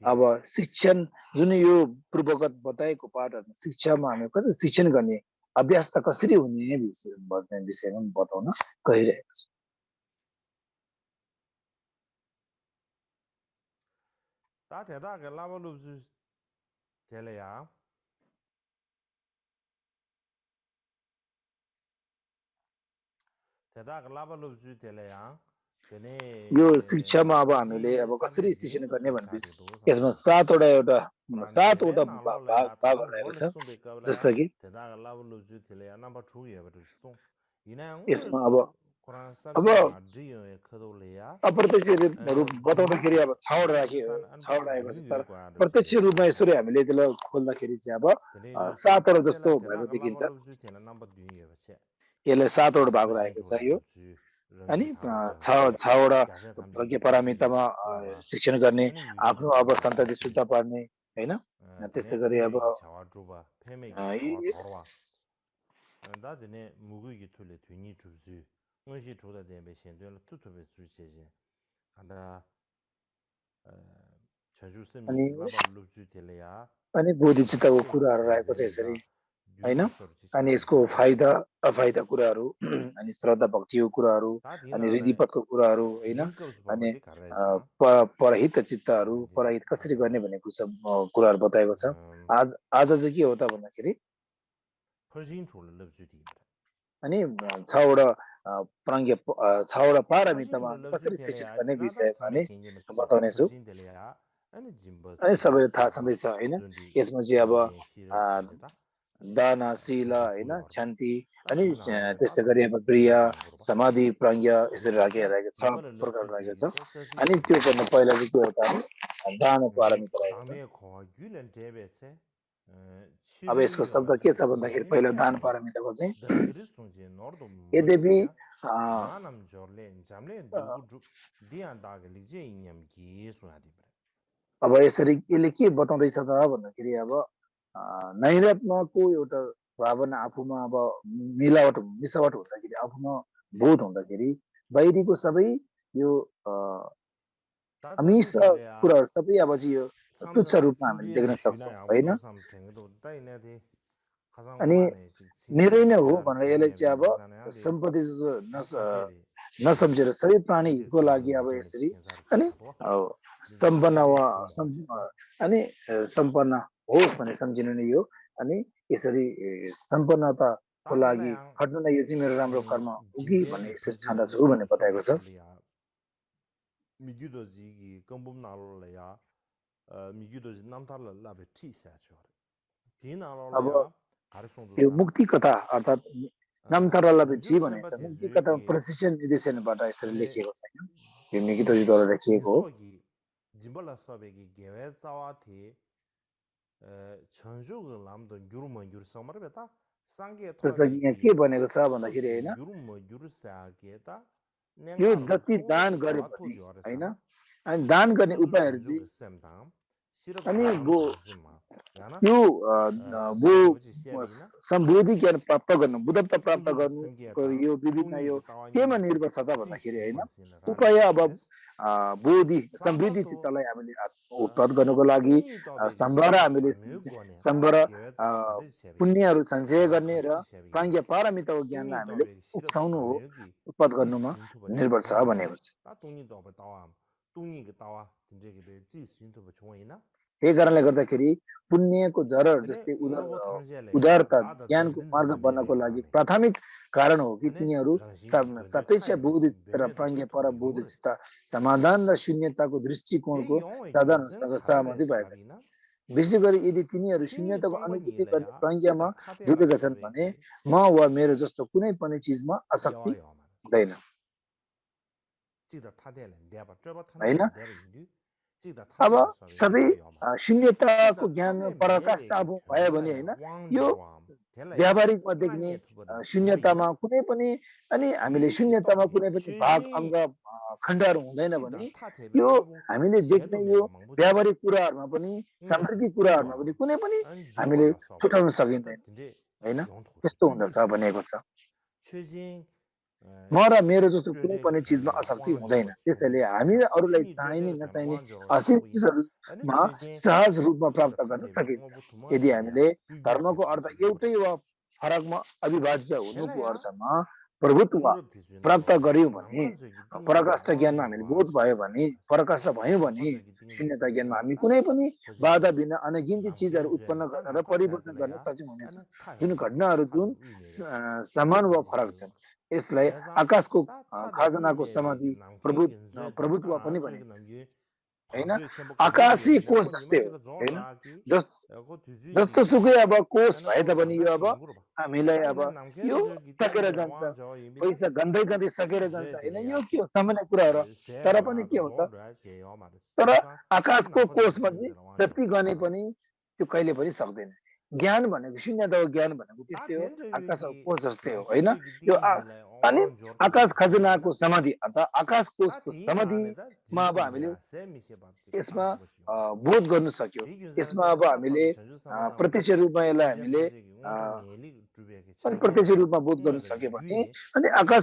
अब शिक्षण जुन यो पूर्वगत बताएको पाठहरुमा शिक्षामा हामी कसरी शिक्षण गर्ने अभ्यास त कसरी हुने विषयमा बताउन गइरहेको छु 다 대다게 라발루스 텔레야 대다게 라발루스 텔레야 यो शिक्षामा अब हामीले अब कसरी शिक्षण गर्ने भन्ने यसमा सातवटा एउटा भागहरू रहेको छ जस्तो कि यसमा अब अप्रत्यक्ष रूप बताउँदाखेरि अब 6वटा राखियो 6वटा आएको छ तर प्रत्यक्ष रूपमा यसरी हामीले त्यसलाई खोल्दाखेरि चाहिँ अब 7वटा जस्तो भएको देखिन्छ यसले 7वटा भाग राखेको छ यो अनि 6वटा प्रज्ञ पारमितामा शिक्षण गर्ने आफ्नो अब सन्तति शुद्ध पार्ने हैन त्यसै गरी अब दादने मुगुगी थुले थुनी जुजु 응시 조다 대비 현대를 투투베 수제제 한다 전주스미 라발루즈 텔레야 अनि बोधिचित्तको कुराहरू रहेको छ यसरी हैन अनि यसको फाइदा अफाइदा कुराहरू अनि श्रद्धा भक्तिको कुराहरू अनि हृदयपथको कुराहरू हैन अनि परहित चित्तहरू परहित कसरी गर्ने भन्ने कुराहरू बताएको छ आज चाहिँ के हो त भन्दाखेरि अनि 6वटा प्राज्ञ 6वटा पारमितामा कसरी शिक्षित गर्ने विषयमा नि बताउने छु अनि सबैले थाहा छँदैछ हैन यसमा चाहिँ अब दान शील हैन शान्ति अनि त्यस्तै गरी अब प्रिय समाधि प्राज्ञ यसरी राखेको छ प्रकार राखेको छ अनि त्यो गर्न पहिला चाहिँ के हो त दान पारमिता रहेको छ अब यसको शब्द के छ भन्दाखेरि पहिलो दान पारमिताको चाहिँ यद्यपि अब यसरी यसले के बताउँदैछ त भन्दाखेरि अब नैरात्मको एउटा भावना आफूमा अब मिसावट हुँदाखेरि आफूमा बोध हुँदाखेरि बाहिरीको सबै यो आमिष कुराहरू सबै अब चाहिँ यो तुच्छ रूपमा हामीले देख्न सक्छौँ होइन अनि निरै नै हो भनेर यसले चाहिँ अब सम्पत्ति नसम्झेर सबै प्राणीको लागि अब यसरी अनि अनि सम्पन्न होस् भनेर सम्झिनु नै यो अनि यसरी सम्पन्नताको लागि खट्नु नै यो चाहिँ मेरो राम्रो कर्म हो कि भन्ने यसरी ठान्दछु भन्ने बताएको छ 미규도지 건범나로래야 미규도지 남탈라 베티사죠 디나로래야 가르송도 यो मुक्ति कथा अर्थात् नामथरला बेची भनेको छ मुक्ति कथा प्रशिक्षण निर्देशनबाट यसरी लेखिएको छैन यो मिकितोजीद्वारा लेखिएको हो जिम्बला सबै गेवेचावाथि छन्जुग लामदो युरुम युरसमर बेता सांगे त्यसपछि यहाँ के भनेको छ भन्दाखेरि हैन युरुम युरसागेता यो जति दान गरे पनि हैन अनि दान गर्ने उपायहरु चाहिँ अनि यो सम्बोधि ज्ञान प्राप्त गर्नु बुद्धत्व प्राप्त गर्नु यो विभिन्न यो केमा निर्भर छ त भन्दाखेरि हैन उपाय अब बोधि समृद्धि चित्तलाई हामीले उत्पादन गर्नको लागि सम्भर हामीले पुण्यहरू सञ्चय गर्ने र प्राज्ञ पारमिताको ज्ञानलाई हामीले उक्साउनु हो उत्पादन गर्नुमा निर्भर छ भनेको छ यही कारणले गर्दाखेरि पुण्यको जरर जस्तै उदारता ज्ञानको मार्ग बन्नको लागि प्राथमिक कारण हो कि तिनीहरू सापेक्ष बोध र प्राज्ञ पर बोधचित्त समाधान र शून्यताको दृष्टिकोणको साधनसँग सहमति भएको छ विशेष गरी यदि तिनीहरू शून्यताको अनुभूति गर्ने प्रज्ञामा जुटेका छन् भने म वा मेरो जस्तो कुनै पनि चिजमा आसक्ति हुँदैन हैन अब सबै शून्यताको ज्ञान पराकाष्ठा अब भयो भने हैन यो व्यावहारिकमा देख्ने शून्यतामा कुनै पनि अनि हामीले शून्यतामा कुनै पनि भाग अङ्ग खण्डहरू हुँदैन भने यो हामीले देख्ने यो व्यावहारिक कुराहरूमा पनि सामाजिक कुराहरूमा पनि कुनै पनि हामीले छुटाउन सकिँदैन हैन त्यस्तो हुँदछ भनेको छ म र मेरो जस्तो कुनै पनि चिजमा आसक्ति हुँदैन त्यसैले हामी अरूलाई चाहिने नचाहिने असीम चिजहरूमा सहज रूपमा प्राप्त गर्न सकिन्छ यदि हामीले धर्मको अर्थ एउटै वा फरकमा अविभाज्य हुनुको अर्थमा प्रभुत्व प्राप्त गर्यौं भने पराकाष्ठ ज्ञानमा हामीले बोध भयो भने पराकाष्ठ भयौं भने शून्यता ज्ञानमा हामी कुनै पनि बाधा बिना अनगिन्ती चिजहरू उत्पन्न गर्न र परिवर्तन गर्न सक्षम हुनेछौँ जुन घटनाहरू जुन समान वा फरक छन् यसलाई आकाशको खजानाको समाधि प्रभुत्व पनि भनिन्छ हैन आकाशी कोष जस्तै हो हैन जस्तो सुकै अब कोष भए तापनि यो अब हामीलाई अब यो सकेर जान्छ पैसा गन्दै गन्दै सकेर जान्छ हैन यो के हो सामान्य कुरा हो तर पनि के हुन्छ तर आकाशको कोषमा चाहिँ जति गने पनि त्यो कहिले पनि सक्दैन ज्ञान भनेको शून्यताको ज्ञान भनेको त्यस्तै हो आकाशको कोष जस्तै हो हैन यो अनि आकाश खजनाको समाधि अर्थात् आकाश कोषको समाधिमा अब हामीले यसमा बोध गर्न सक्यौं यसमा अब हामीले प्रत्यक्ष रूपमा यसलाई हामीले प्रत्यक्ष रूपमा बोध गर्न सक्यो भने अनि आकाश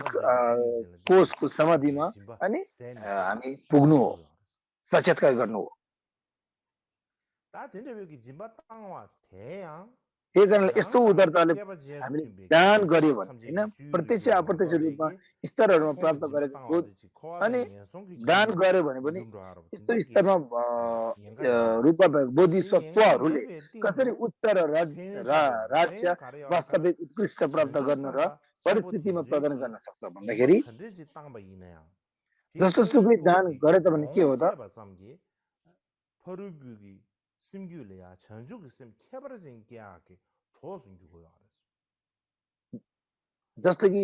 कोषको समाधिमा अनि हामी पुग्नु हो साक्षात्कार गर्नु हो त्यही कारणले यस्तो उदारताले हामीले दान गर्यो भने हैन प्रत्यक्ष अप्रत्यक्ष रूपमा स्तरहरूमा प्राप्त गरेको बोध अनि दान गर्यो भने पनि यस्तो स्तरमा रूपमा बोधिसत्वहरूले कसरी उच्च र राज्य वास्तविक उत्कृष्ट प्राप्त गर्न र परिस्थितिमा प्रदान गर्न सक्छ भन्दाखेरि जस्तो सुकै दान गरे त भने के हो त 심규래야 전주 그쌤 캐버진 게하게 조선 주고요. जस्तो कि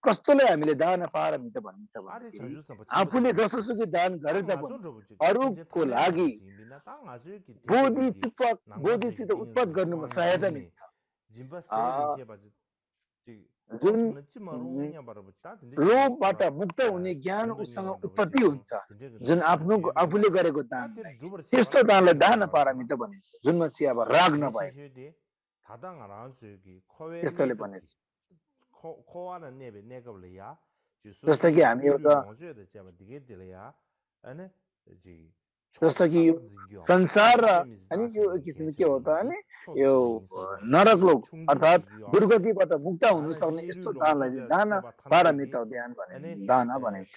कस्तोले हामीले दान पारमित भनिन्छ भने आफूले जसोसुकै दान गरे तापनि अरूको लागि बोधिचित्त उत्पादन गर्नुमा सहायता मिल्छ जुन लोभबाट मुक्त हुने ज्ञान उसँग उत्पत्ति हुन्छ जुन आफूले गरेको दानलाई त्यस्तो दानलाई दान पारमित भनिन्छ जुनमा चाहिँ अब राग नभएको त्यस्तोले भनिन्छ जस्तो कि हामी एउटा जस्तो कि यो संसार अनि यो किसिम के हो त अनि यो नरक लोक अर्थात दुर्गतिबाट मुक्त हुन सक्ने यस्तो दानलाई दान पारमित दान भनिन्छ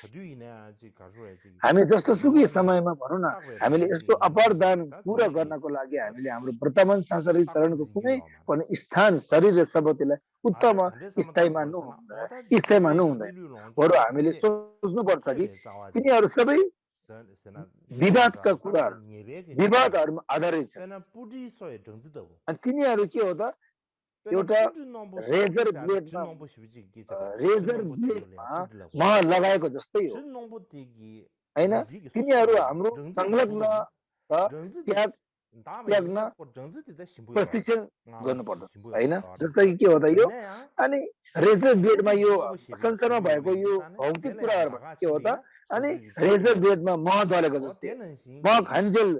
हामी जस्तो सुकै समयमा भनौँ न हामीले यस्तो अपार दान पूरा गर्नको लागि हामीले हाम्रो वर्तमान सांसारिक चरणको कुनै पनि स्थान शरीर र सबैलाई उत्तम स्थायीमा नहुँदैन बरु हामीले सोच्नुपर्छ कि तिनीहरू सबै विवादका कुराहरू विवादहरूमा आधारित छ अनि तिनीहरू के हो त एउटा रेजर ब्लेडमा मह लगाएको जस्तै हो हैन तिनीहरू हाम्रो संलग्न त्याग्न प्रशिक्षण गर्नुपर्छ हैन जस्तै कि के हो त यो अनि रेजर ब्लेडमा यो संसारमा भएको यो भौतिक कुराहरू के हो त अनि रेजर ब्लेडमा मह दलेको जस्तै मह खान्जेल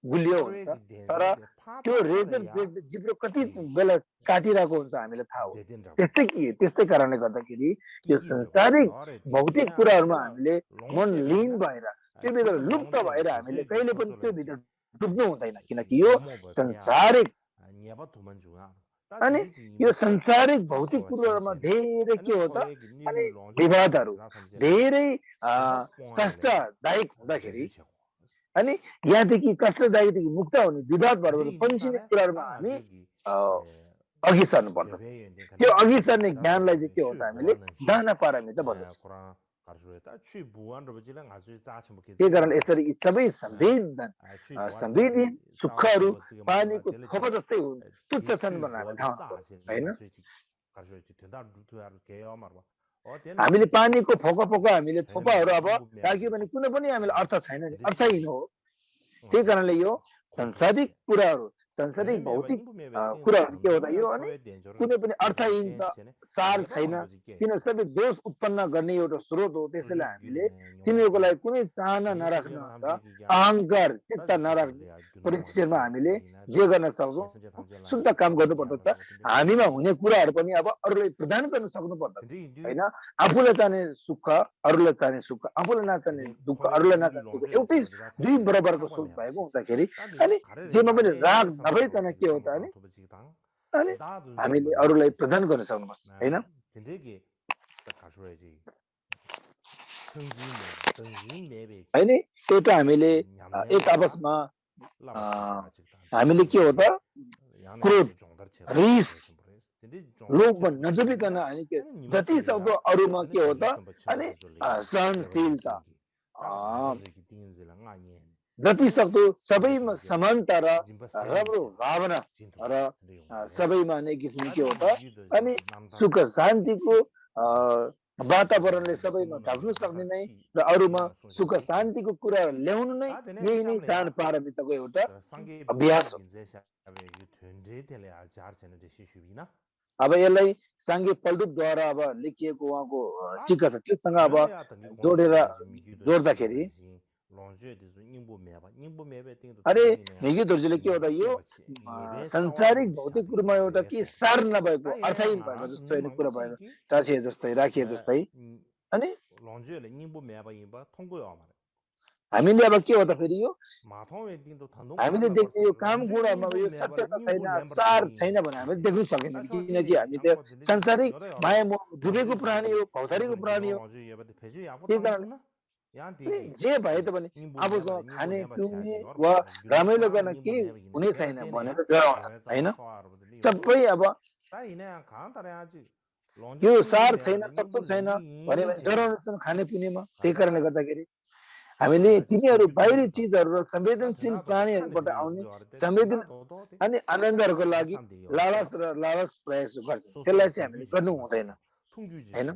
गुलियो हुन्छ तर त्यो रेजर ब्लेड जिब्रो कति बेला काटिरहेको हुन्छ हामीलाई थाहा हो त्यस्तै कारणले गर्दाखेरि यो संसारिक भौतिक कुराहरूमा हामीले मन लीन भएर त्यो भित्र लुप्त भएर हामीले कहिले पनि त्यो भित्र डुब्नु हुँदैन किनकि यो संसारिक अनि यो संसारिक भौतिक कुराहरूमा धेरै के हो त अनि विवादहरू धेरै कष्टदायक हुँदाखेरि अनि यहाँदेखि कष्टदायकदेखि मुक्त हुने विवादबाट पन्छिने कुराहरूमा हामी अघि सर्नु पर्छ त्यो अघि सर्ने ज्ञानलाई चाहिँ के हो त हामीले दान पारमित भन्छ त्यही कारण यसरी यी सबै संवेदी सुखहरू पानीको थोपा जस्तै हुन् तुच्छ छन् भनेर थाहा होइन हामीले पानीको फोका हामीले थोपाहरू अब राख्यो भने कुनै पनि हामीलाई अर्थ छैन अर्थहीन हो त्यही कारणले यो संसारिक कुराहरू संसारिक भौतिक कुराहरू के हो त यो अनि कुनै पनि अर्थहीन सार छैन तिनीहरू सबै दोष उत्पन्न गर्ने एउटा स्रोत हो त्यसैले हामीले तिनीहरूको लागि कुनै चाहना नराख्न र अहङ्कार चित्त नराख्ने परिस्थितिमा हामीले जे गर्न सक्छौँ शुद्ध काम गर्नुपर्दछ हामीमा हुने कुराहरू पनि अब अरूलाई प्रदान गर्न सक्नुपर्दछ होइन आफूलाई चाहिने सुख अरूलाई चाहिने सुख आफूलाई नचाहिने दुःख अरूलाई नचाहिने दुःख एउटै दुई बराबरको सोच भएको हुँदाखेरि अनि जेमा पनि राग नभइकन के हो त अनि हामीले अरूलाई प्रदान गर्न सक्नुपर्छ होइन होइन एउटा हामीले एक आपसमा हामीले के हो त क्रोध रिस लोभमा नडुबिकन अनि के जति सक्दो अरूमा के हो त अनि सहनशीलता जति सक्दो सबैमा समानता र राम्रो भावना र सबैमा नै किसिम के हो त अनि सुख शान्तिको वातावरणले सबैमा ढाक्नु सक्ने नै र अरूमा सुख शान्तिको कुरा ल्याउनु नै यही नै दान पारमिताको एउटा अभ्यास हो अब यसलाई साङ्गे पल्डुकद्वारा अब लेखिएको उहाँको टिका छ त्योसँग अब जोड्दाखेरि अरे मेगी दोर्जीले के हो त यो संसारिक भौतिक कुरामा एउटा के सार नभएको अर्थहीन भएको जस्तो होइन कुरा भएको टाँसिए जस्तै राखिए जस्तै अनि हामीले अब के हो त फेरि यो हामीले देख्ने यो काम गुणमा यो सत्यता छैन सार छैन भने हामीले देख्नु सकेनौँ किनकि हामी त संसारिक माया मोह डुबेको प्राणी हो भौतारिको प्राणी हो त्यही कारण जे भए त पनि आफूसँग खाने पिउने वा रमाइलो गर्न केही हुने छैन भनेर डराउँछ होइन सबै अब यो सार छैन तत्त्व छैन भने डराउँछन् खाने पिनेमा त्यही कारणले गर्दाखेरि हामीले तिनीहरू बाहिरी चिजहरू र संवेदनशील प्राणीहरूबाट आउने संवेदन अनि आनन्दहरूको लागि लालच प्रयास गर्छ त्यसलाई चाहिँ हामीले गर्नु हुँदैन होइन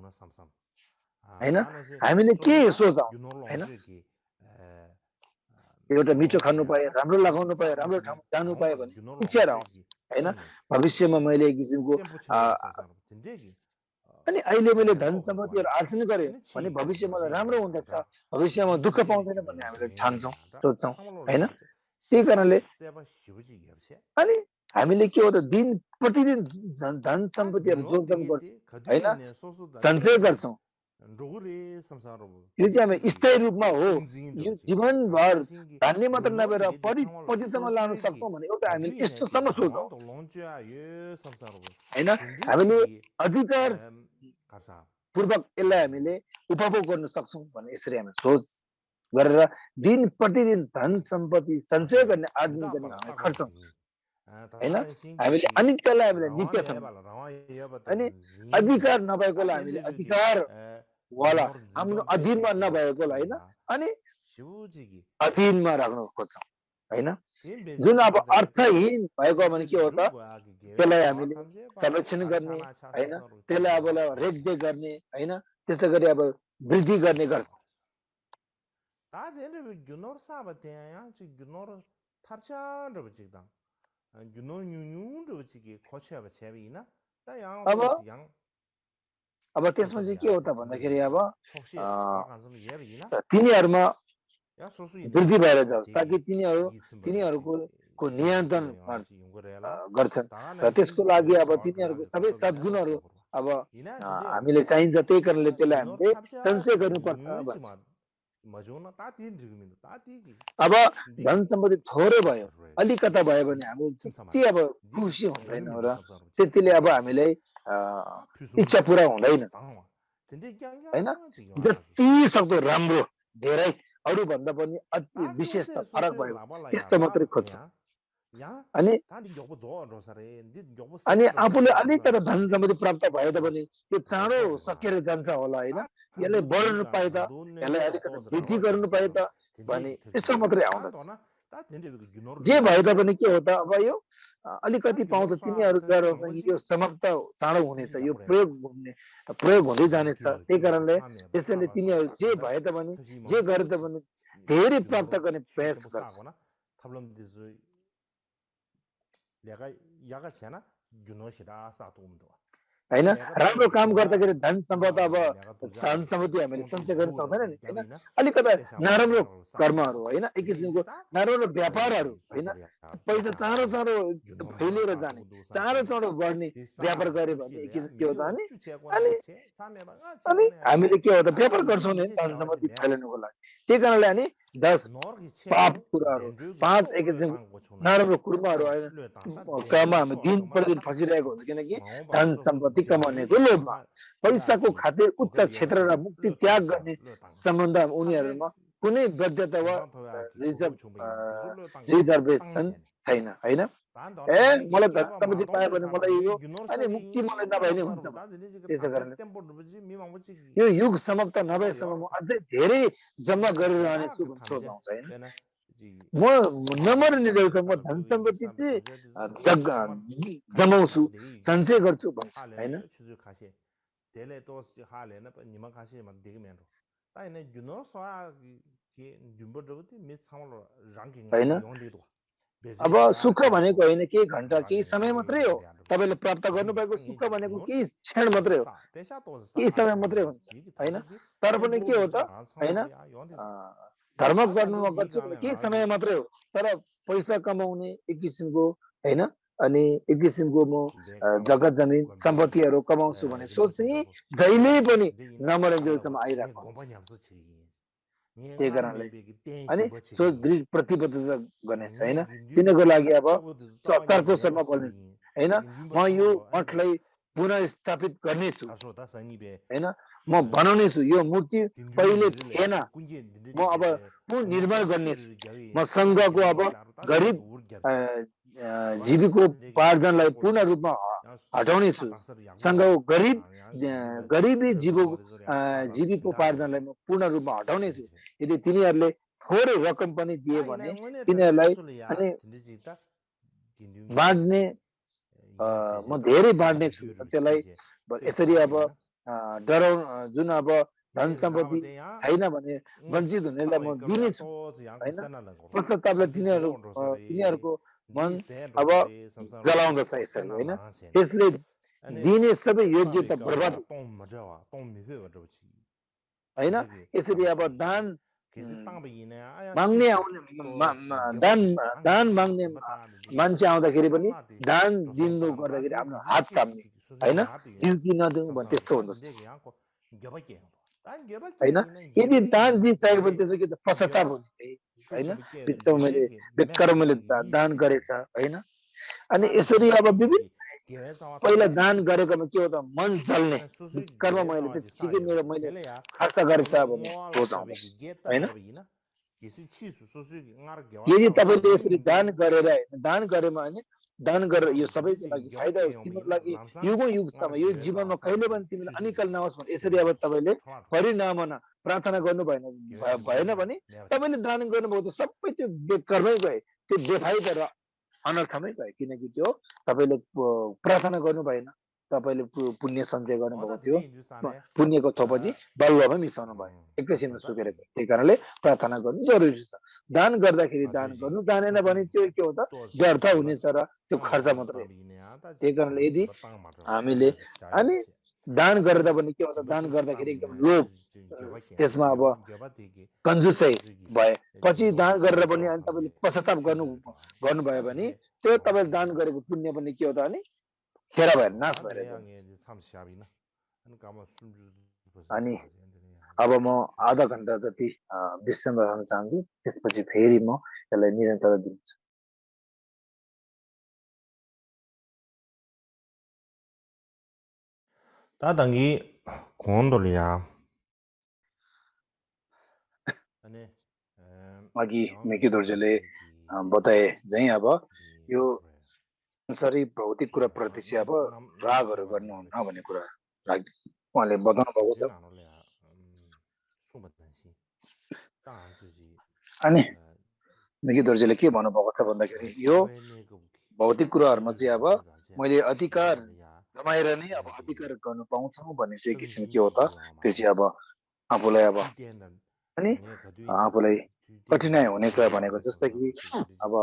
होइन हामीले के सोचौँ होइन एउटा मिठो खानु पाए राम्रो लगाउनु पाए राम्रो ठाउँ जानु पाए भने इच्छा आउँछ होइन भविष्यमा मैले एक किसिमको अनि अहिले मैले धन 렌더 सम्पत्तिहरू हुनुपर्ने आर्जन गरेँ होइन भने छि भविष्यमा त राम्रो मजे हुँदछ, र भविष्यमा दुःख 런치게 पाउँदैन भन्ने हामीले ठान्छौँ, र सोच्छौँ, 참으로 होइन? 라면 त्यही कारणले 시바이 세바 시부지 옆세 अनि हामीले के हो त प्रतिदिन धन 다 सम्पत्तिहरू 균노 जोड्नुपर्छ, 되게 होइन? 거두이네 소소다 सञ्चय 땡 गर्छौँ। 로그레 संसारो यो चाहिँ हामी 시기 स्थायी रूपमा हो। 응징인 यो 저지기 जीवनभर 다신기 धान्य मात्र 균노 नभएर 레디 참으로 पछिसम्म लान 소소기 सक्छौँ भने एउटा हामीले 거두이네 यस्तोसम्म 지 सोचौँ, 라완도 론주야 예 संसारो होइन? हामीले 진디지기 अधिकार 가사 पूर्वक यसलाई हामीले उपभोग गर्न सक्छौँ भने यसरी हामी सोच गरेर दिन प्रतिदिन धन सम्पत्ति सञ्चय गर्ने आर्जन 유다 गर्ने 아빠라 हामी 따가라 खर्चौँ, 지 होइन? 다다 हामीले 신기 अनित्यलाई हामीले नित्य 라완 सम्झौँ, 해발라 라완 해봤다 अनि 진지 अधिकार नभएकोलाई 다 हामीले 된저기 अधिकार वाला 균노르 हाम्रो 진동 अधीनमा 베시지 नभएकोलाई, होइन? 야 अनि 시부지기 अधीनमा राख्न खोज्छौँ, होइन? दिन जुन अब बेजिस अर्थहीन भएको भने के हो त, रुगवागी गेवे त्यसलाई वा हामीले खामजे बा संरक्षण गर्ने, आरक्षण आछा होइन? संसार त्यसलाई अब रेखदेख गर्ने, होइन? त्यस्तै गरी अब वृद्धि गर्ने गर्छ, 다 된저 균노르 사바테야 지 균노르 탑찬 저지다 균노르 뉴뉴 저지기 거쳐야 제비나 다 अब 양 अब त्यसमा चाहिँ के हो त भन्दाखेरि अब 속시 अ, 아간섬 예비나 तिनीहरूमा 야 소수 वृद्धि भएर 이나 जाओस् ताकि तिनीहरूको नियन्त्रण गर्छन् र त्यसको लागि अब तिनीहरूको सबै सद्गुणहरू अब हामीले चाहिन्छ, त्यही कारणले त्यसलाई हामीले सञ्चय गर्नुपर्छ भन्छ। मजोना ता तीन रिगमिन ता तीगी अब धन सम्पत्ति थोरै भयो, अलिकता भयो भने हामी त्यति अब खुसी हुँदैनौँ र त्यतिले अब हामीलाई इच्छा पुरा हुँदैन, होइन? जति सक्दो राम्रो, धेरै अरूभन्दा पनि अति विशेष त फरक भयो त्यस्तो मात्रै खोज्छ। अनि अनि आफूले अलिकता धन सम्पत्ति प्राप्त भयो त भने त्यो चाँडो सकेर जान्छ होला, होइन? यसलाई बढाउनु पाए त, यसलाई अलिकति वृद्धि गर्नु पाए त भने त्यस्तो मात्रै आउँदछ। जे भए तापनि के हो त, अब यो अलिकति पाउँछ तिनीहरूसँग यो समाप्त चाँडो हुनेछ, यो प्रयोग हुँदै जानेछ। त्यही कारणले त्यसैले तिनीहरू जे भए तापनि जे गरे तापनि धेरै प्राप्त गर्ने प्रयास गर्छ, 내가 야가 지나 균노시라 사도움도 होइन? राम्रो काम गर्दाखेरि धन सम्पदा अब धन सम्पत्ति हामीले सञ्चय गर्न सक्दैन नि, होइन? अलिकता नराम्रो कर्महरू, होइन? एक किसिमको नराम्रो व्यापारहरू, होइन? पैसा चाँडो चाँडो फैलिएर जाने, चाँडो चाँडो बढ्ने व्यापार गऱ्यो भने एक किसिम के हो त अनि अनि हामीले के हो त व्यापार गर्छौँ नि धन सम्पत्ति फैलिनुको लागि। त्यही कारणले अनि 10 पाप कुराहरू, 5 एक किसिमको नराम्रो कुराहरू, काममा हामी दिन प्रतिदिन फसिरहेको हुन्छ, किनकि धन सम्पत्ति कमाउनेको लोभमा पैसाको खातिर उच्च क्षेत्र र मुक्ति त्याग गर्ने सम्बन्ध उनीहरूमा कुनै वैधता वा रिजर्भेसन छैन, होइन? ए मलाई धन सम्पत्ति पायो भने मलाई यो अनि मुक्ति मलाई नभए नै हुन्छ। त्यसै कारणले यो युग समाप्त नभएसम्म म अझै धेरै जम्मा गरिरहनेछु भन्ने सोच आउँछ, होइन? म नमर्ने रहेछ, म धन सम्पत्ति चाहिँ जमाउँछु, सञ्चय गर्छु भन्छ, होइन? Dele tos hale na nima kashi ma digmen ro. Ta ine juno soa ki jumbo drobti mi samlo ranking होइन? yongde do. अब सुख भनेको होइन केही घन्टा केही समय मात्रै हो, तपाईँले प्राप्त गर्नुभएको सुख भनेको केही क्षण मात्रै हो, केही समय मात्रै हुन्छ, होइन? तर पनि के हो त, होइन? धर्म गर्नुमा गर्छु भने केही समय मात्रै हो, तर पैसा कमाउने एक किसिमको, होइन? अनि एक किसिमको म जग्गा जमिन सम्पत्तिहरू कमाउँछु भने सोच चाहिँ जहिले पनि नमरेन्जेलसम्म आइरहेको हुन्छ। त्यही कारणले अनि सोच दृढ प्रतिबद्धता गर्नेछ, होइन? तिनीहरूको लागि अब तर्कोसरमा बोल्ने, होइन? म यो मठलाई पुनर्स्थापित गर्नेछु, होइन? म बनाउनेछु, यो मूर्ति पहिले थिएन, म अब पुनर्निर्माण गर्नेछु, म सङ्घको अब गरिब जीविकोपार्जनलाई पूर्ण रूपमा हटाउनेछु, सङ्घको गरिबी जीविकोपार्जनलाई म पूर्ण रूपमा हटाउनेछु। यदि तिनीहरूले थोरै रकम पनि दिए भने तिनीहरूलाई अनि बाँड्ने म धेरै बाँड्ने छु, त्यसलाई यसरी अब डराउनु जुन अब धन सम्पत्ति छैन भने वञ्चित हुनेलाई म दिनेछु, होइन? पश्चातापले तिनीहरूको मन अब जलाउँदछ यसरी, होइन? त्यसले दिने सबै योग्यता बर्बाद होइन यसरी अब दान माग्ने आउने दान दान माग्ने मान्छे आउँदाखेरि पनि दान दिनु गर्दाखेरि आफ्नो हात काम्ने होइन दिउ कि नदिउँ भने त्यस्तो हुँदछ होइन यदि दान दिइसक्यो भने त्यसो कि पश्चाताप हुन्छ होइन बिचमा मैले बेकार मैले दान गरेछ होइन अनि यसरी अब विभिन्न पहिला दान गरेकोमा के हो त मन जल्ने कर्म मैले त्यतिकै मैले खर्च गरेछ भने सोच आउँछ होइन यदि तपाईँले यसरी दान गरेर दान गरेमा होइन दान गरेर यो सबैको लागि फाइदा हो तिम्रो लागि युगौँ युगसम्म यो जीवनमा कहिले पनि तिमीलाई अनिकल नहोस् भने यसरी अब तपाईँले परिणामना प्रार्थना गर्नु भएन भने तपाईँले दान गर्नुभयो त सबै त्यो बेकरमै गए त्यो बेफाइदा र अनर्थमै गयो किनकि त्यो तपाईँले प्रार्थना गर्नु भएन तपाईँले पुण्य सञ्चय गर्नुभएको थियो पुण्यको थोपछि बलुवामै मिसाउनु भयो एकैछिनमा सुकेर गयो त्यही कारणले प्रार्थना गर्नु जरुरी छ दान गर्दाखेरि दान गर्नु जानेन भने त्यो के हो त व्यर्थ हुनेछ र त्यो खर्च मात्रै त्यही कारणले यदि हामीले अनि दान गर्दा पनि के हुन्छ दान गर्दाखेरि एकदम लोभ त्यसमा अब कन्जुसै भए पछि दान गरेर पनि अनि तपाईँले पश्चाताप गर्नुभयो भने त्यो तपाईँले दान गरेको पुण्य पनि के हो त अनि खेर भएर नाश भएर अनि अब म आधा घन्टा जति विश्राम राख्न चाहन्छु त्यसपछि फेरि म यसलाई निरन्तरता दिन्छु 다 당기 공원돌이야. अघि मेकी दोर्जेले बताए चाहिँ अब यो संसारी भौतिक कुरा प्रति चाहिँ अब रागहरू गर्नुहुन्न भन्ने कुरा उहाँले बताउनु भएको छ अनि मेकी दोर्जेले के भन्नुभएको छ भन्दाखेरि यो भौतिक कुराहरूमा चाहिँ अब मैले अधिकार जमाएर नै अब अधिकार गर्न पाउँछौँ भन्ने चाहिँ किसिम के हो त त्यो चाहिँ अब आफूलाई अब अनि आफूलाई कठिनाइ हुनेछ भनेको जस्तै कि अब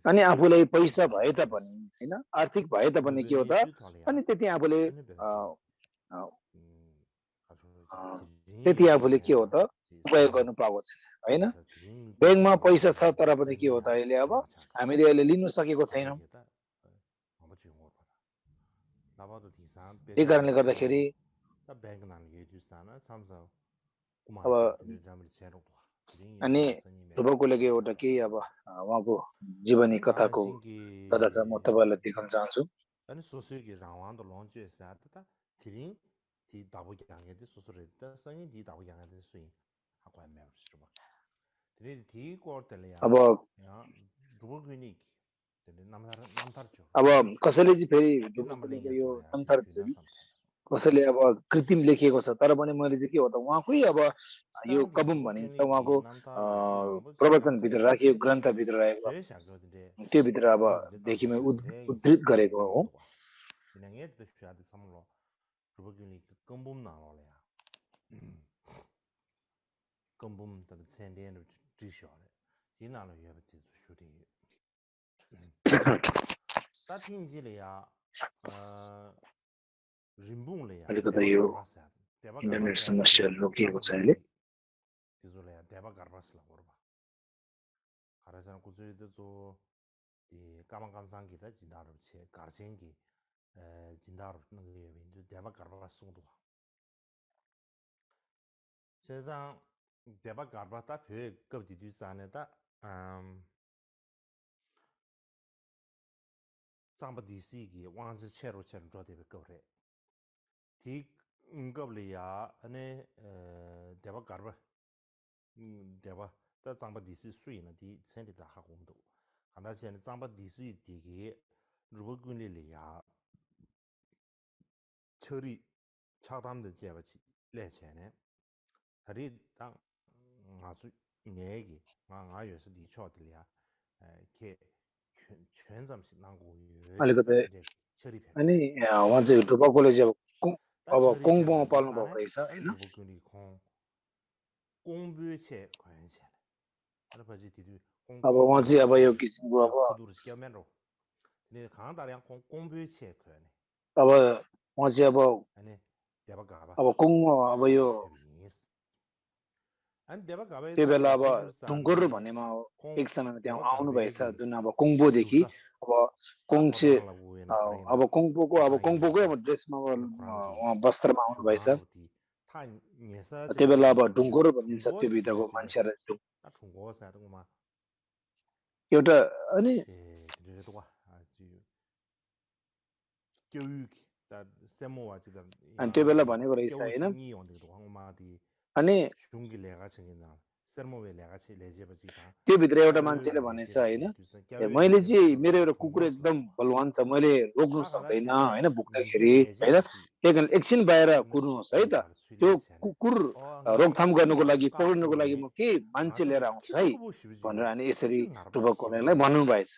अनि आफूलाई पैसा भए तापनि होइन आर्थिक भए तापनि के हो त अनि त्यति आफूले के हो त उपयोग गर्नु पाएको छ होइन ब्याङ्कमा पैसा छ तर पनि के हो त अहिले अब हामीले अहिले लिनु सकेको छैनौँ त्यही कारणले गर्दाखेरि अब अनि ध्रुवकोलेको एउटा केही अब उहाँको जीवनी कथाको कथा छ म तपाईँलाई देखाउन चाहन्छु अब कसैले चाहिँ फेरि ध्रुवकोलेको यो नम्थर कसैले अब कृत्रिम लेखिएको छ तर पनि मैले चाहिँ के हो त उहाँकै अब यो कबुम भनिन्छ उहाँको प्रवचनभित्र राखिएको ग्रन्थभित्र रहेको त्यो भित्र अब देखि मैले उद्धृत गरेको हो अलिकति यो इन्टरनेट समस्या रोकिएको छ अहिले अलिकति अनि उहाँ चाहिँ ध्रुवकोले चाहिँ अब कोङबोमा पाल्नु भएको रहेछ होइन अब उहाँ चाहिँ अब यो किसिमको अब अब उहाँ चाहिँ अब कुङ अब यो त्यो बेला अब ढुङ्गोर भन्नेमा एक समयमा त्यहाँ आउनु भएछ जुन अब कुङबोदेखि अब कुङचे अब कुङपोको अब ड्रेसमा उहाँ वस्त्रमा आउनु भएछ त्यो बेला अब ढुङ्गोर भनिन्छ त्यो भित्रको मान्छेहरू एउटा अनि त्यो बेला भनेको रहेछ होइन अनि त्योभित्र एउटा मान्छेले भनेछ होइन मैले चाहिँ मेरो एउटा कुकुर एकदम बलवान छ मैले रोक्नु सक्दैन होइन भुक्दाखेरि होइन त्यही कारण एकछिन बाहिर कुर्नुहोस् है त त्यो कुकुर रोकथाम गर्नुको लागि पक्रिनुको लागि म के मान्छे लिएर आउँछु है भनेर अनि यसरी ध्रुव कोलेलाई भन्नुभएछ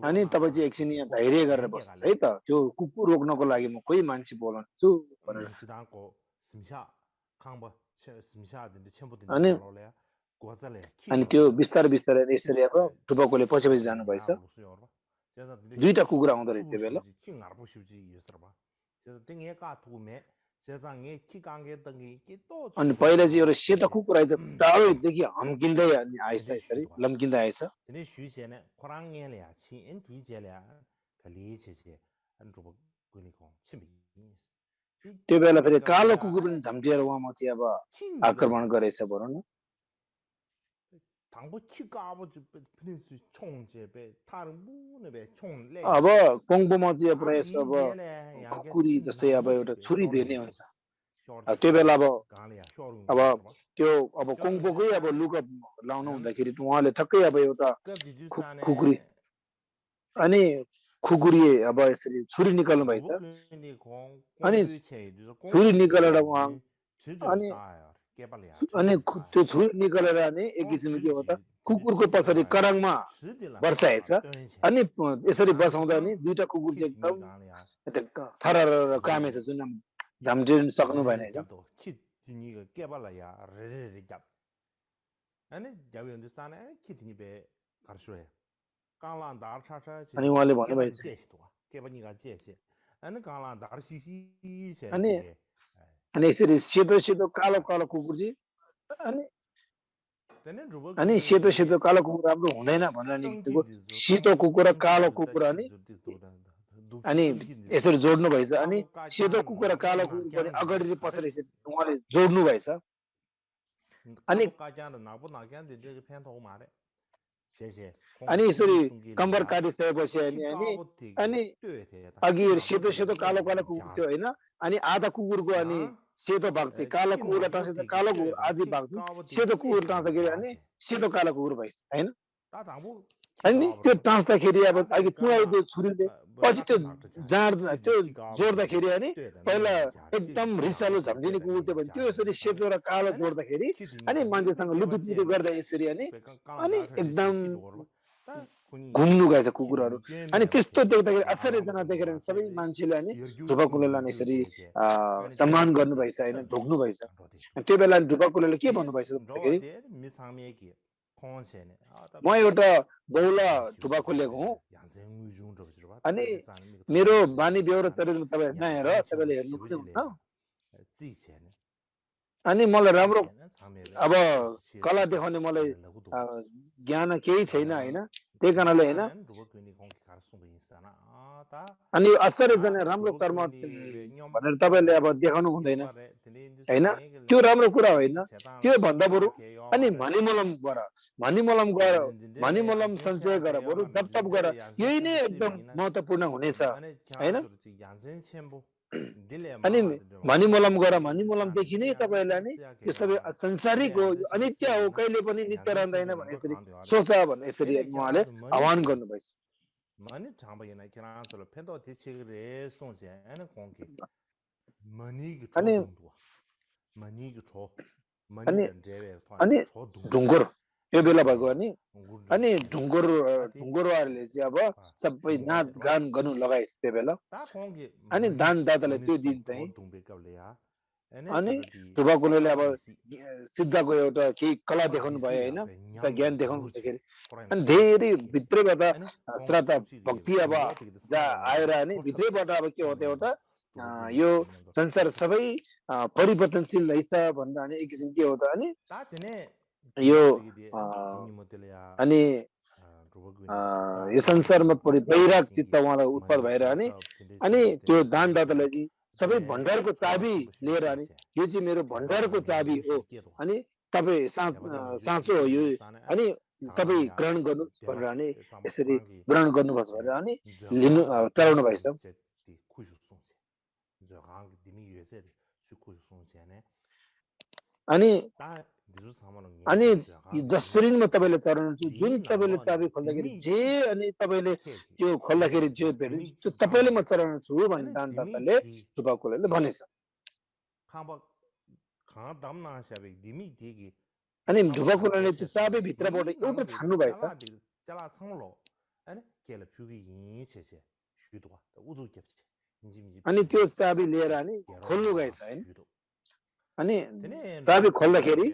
अनि तपाईँ चाहिँ एकछिन यहाँ धैर्य गरेर बस्नुहोस् है त त्यो कुकुर रोक्नको लागि म कोही मान्छे बोलाउँछु भनेर अनि त्यो बिस्तारै बिस्तारै यसरी अब ध्रुवकोले पछि पछि जानुभएछ दुईटा कुकुर आउँदो रहेछ त्यो बेला अनि पहिला चाहिँ एउटा सेतो कुकुर आएछ टाढोदेखि हम्किँदै आएछ यसरी लम्किँदै आएछ त्यो बेला फेरि कालो कुकुर पनि झम्टिएर उहाँमाथि अब आक्रमण गरेछ भनौँ न अब कोङ्बोमा चाहिँ प्रायः जस्तो अब खुकुरी जस्तै अब एउटा छुरी भेट्ने हुन्छ त्यो बेला अब त्यो अब कोङ्बोकै अब लुगा लाउनु हुँदाखेरि उहाँले ठक्कै अब एउटा खुकुरी अनि खुकुरी अब यसरी छुरी निकाल्नु भएछ अनि छुरी निकालेर उहाँ अनि त्यो छुरी निकालेर अनि एक किसिमको के हो त कुकुरको पछाडि कराङमा बर्साएछ अनि यसरी बसाउँदा नि दुईटा कुकुर चाहिँ एकदम थरर कामेछ जुन झम्टिन सक्नु भएन अनि उहाँले भन्नुभएछ अनि यसरी सेतो सेतो कालो कालो कुकुर चाहिँ अनि सेतो सेतो कालो कुकुर राम्रो हुँदैन भनेर नि सेतो कुकुर र कालो कुकुर अनि यसरी जोड्नु भएछ अनि सेतो कुकुर र कालो कुकुर पनि अगाडि र पछाडि उहाँले जोड्नु भएछ अनि यसरी कम्बर काटिसकेपछि अनि अघि सेतो सेतो कालो कालो कुकुर थियो होइन अनि आधा कुकुरको अनि सेतो भाग चाहिँ कालो कुकुर टाँस्दा कालो कुकुर आधी भाग सेतो कुकुर टाँस्दाखेरि अनि सेतो कालो कुकुर भएछ होइन अनि त्यो टाँस्दाखेरि अब अघि त्यो छुरीले पछि त्यो त्यो जोड्दाखेरि अनि पहिला एकदम रिसालो झम्झिने कुकुर थियो भने त्यो यसरी सेतो र कालो जोड्दाखेरि अनि मान्छेसँग लुटुपुटु गर्दा यसरी अनि एकदम घुम्नु गएछ कुकुरहरू अनि त्यस्तो देख्दाखेरि आश्चर्यजना देखेर सबै मान्छेले अनि ध्रुवकोलेलाई यसरी सम्मान गर्नुभएछ होइन ढोक्नु भएछ त्यो बेला ध्रुवकोलेले के भन्नुभएछ भन्दाखेरि म एउटा बौला ध्रुवकोलेको हुँ अनि मेरो बानी बेहोरा चरित्र तपाईँ नहेर तपाईँले हेर्नु पनि हुन्न अनि मलाई राम्रो अब कला देखाउने मलाई ज्ञान केही छैन होइन त्यही कारणले होइन अनि आश्चर्यजना राम्रो कर्म भनेर तपाईँले अब देखाउनु हुँदैन होइन त्यो राम्रो कुरा होइन त्यो भन्दा बरु अनि भनिमलम सञ्चय गर बरु जप तप गर यही नै एकदम महत्त्वपूर्ण हुनेछ होइन अनि भनिमलम भनिमलमदेखि नै तपाईँलाई नि यो सबै संसारिक हो अनित्य हो कहिले पनि नित्य रहँदैन भने यसरी सोच भने यसरी उहाँले आह्वान गर्नुभएछ अनि ढुङ्गोर यो बेला भएको अनि ढुङ्गोरहरूले चाहिँ अब सबै नाचगान गर्नु लगाएछ त्यो बेला अनि दान दाताले त्यो दिन चाहिँ अनि ध्रुवकुलले अब सिद्धको एउटा केही कला देखाउनु भयो होइन सिद्ध ज्ञान देखाउनु भन्दाखेरि अनि धेरै भित्रैबाट श्रद्धा भक्ति अब जहाँ आएर अनि भित्रैबाट अब के हो त एउटा यो संसार सबै परिवर्तनशील रहेछ भन्दा अनि एक किसिम के हो त अनि यो अनि यो संसारमा परि वैराग चित्त उहाँलाई उत्पन्न भएर अनि त्यो दानदातालाई सबै भण्डारको चाबी लिएर अनि यो चाहिँ मेरो भण्डारको चाबी हो अनि तपाईँ साँचो हो यो अनि तपाईँ ग्रहण गर्नु भनेर अनि यसरी ग्रहण गर्नुपर्छ भनेर अनि लिनु चलाउनु भएछ अनि जसरी म तपाईँले चलाउनुहुन्छ जुन तपाईँले चाबी खोल्दाखेरि जे अनि तपाईँले त्यो खोल्दाखेरि जे भेट्छ त्यो तपाईँले म चलाउनु छु भन्ने दानदाताले ध्रुवकुलले भनेछ अनि ध्रुवकुलले त्यो चाबी भित्रबाट एउटा छान्नु भएछ अनि त्यो चाबी लिएर अनि खोल्नु गएछ होइन अनि चाबी खोल्दाखेरि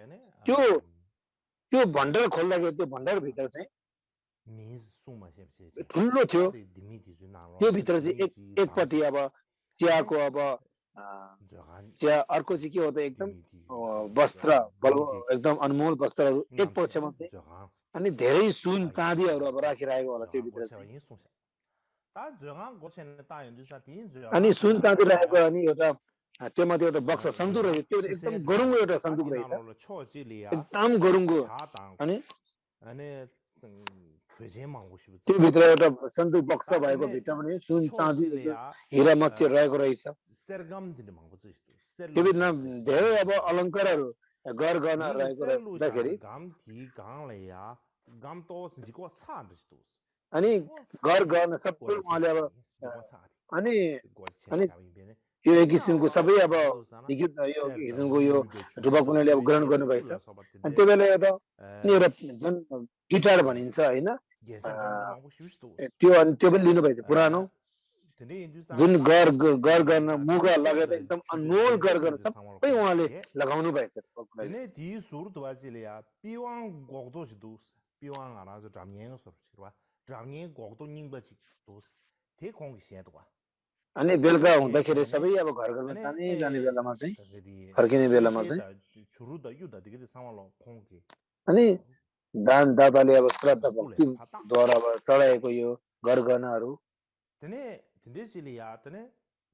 त्यो भण्डार खोल्दाखेरि त्यो भण्डार भित्र चाहिँ ठुलो थियो त्यो भित्र चाहिँ एकपट्टि अब चियाको अब चिया अर्को चाहिँ के हो त एकदम वस्त्र एकदम अनमोल वस्त्रहरू एक पक्षमा चाहिँ अनि धेरै सुन चाँदीहरू अब राखिरहेको होला त्यो भित्र अनि सुन चाँदी राखेको अनि एउटा त्यो माथि एउटा बक्सा सन्दुक रहेछ त्यो एकदम गरुङ्गो एउटा सन्दुक रहेछ एकदम गरुङ्गो अनि त्यो भित्र एउटा सन्दुक बक्सा भएको भित्र पनि सुन चाँदी हिरा मोती रहेको रहेछ त्यो भित्र धेरै अब अलङ्कारहरू गरगहना रहेको हुँदाखेरि अनि गरगहना सबै उहाँले अब अनि यो एक किसिमको सबै अब यो किसिमको यो ध्रुवकुलले अब ग्रहण गर्नुभएछ अनि त्यो बेला एउटा जुन गिटार भनिन्छ होइन त्यो अनि त्यो पनि लिनुभएछ पुरानो जुन गरगहना मुगा लगेर एकदम अनमोल गरगहना सबै उहाँले लगाउनु भएछ अनि बेलुका हुँदाखेरि सबै अब घर घरमा जाने बेलामा चाहिँ फर्किने बेलामा चाहिँ अनि दानदाताले अब श्रद्धा भक्तिद्वारा अब चढाएको यो गरगहनाहरू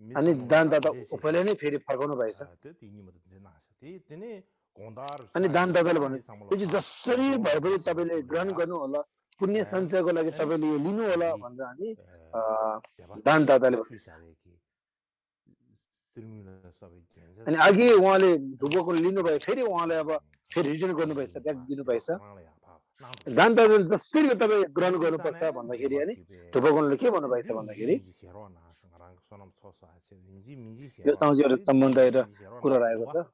अनि दानदाता उफले नै फेरि फर्काउनु भएछ अनि दानदाताले भन्नु यो चाहिँ जसरी भए पनि तपाईँले ग्रहण गर्नु होला पुण्य सञ्चयको लागि तपाईँले यो लिनु होला भनेर अनि दानदाताले अनि अघि उहाँले ध्रुवकुल लिनुभयो फेरि उहाँले अब फेरि रिटर्न गर्नुभएछ ब्याक दिनुभएछ दानदाताले जसरी तपाईँ ग्रहण गर्नुपर्छ भन्दाखेरि अनि ध्रुवकुलले के भन्नुभएछ भन्दाखेरि योसँग एउटा सम्बन्ध एउटा कुरा रहेको छ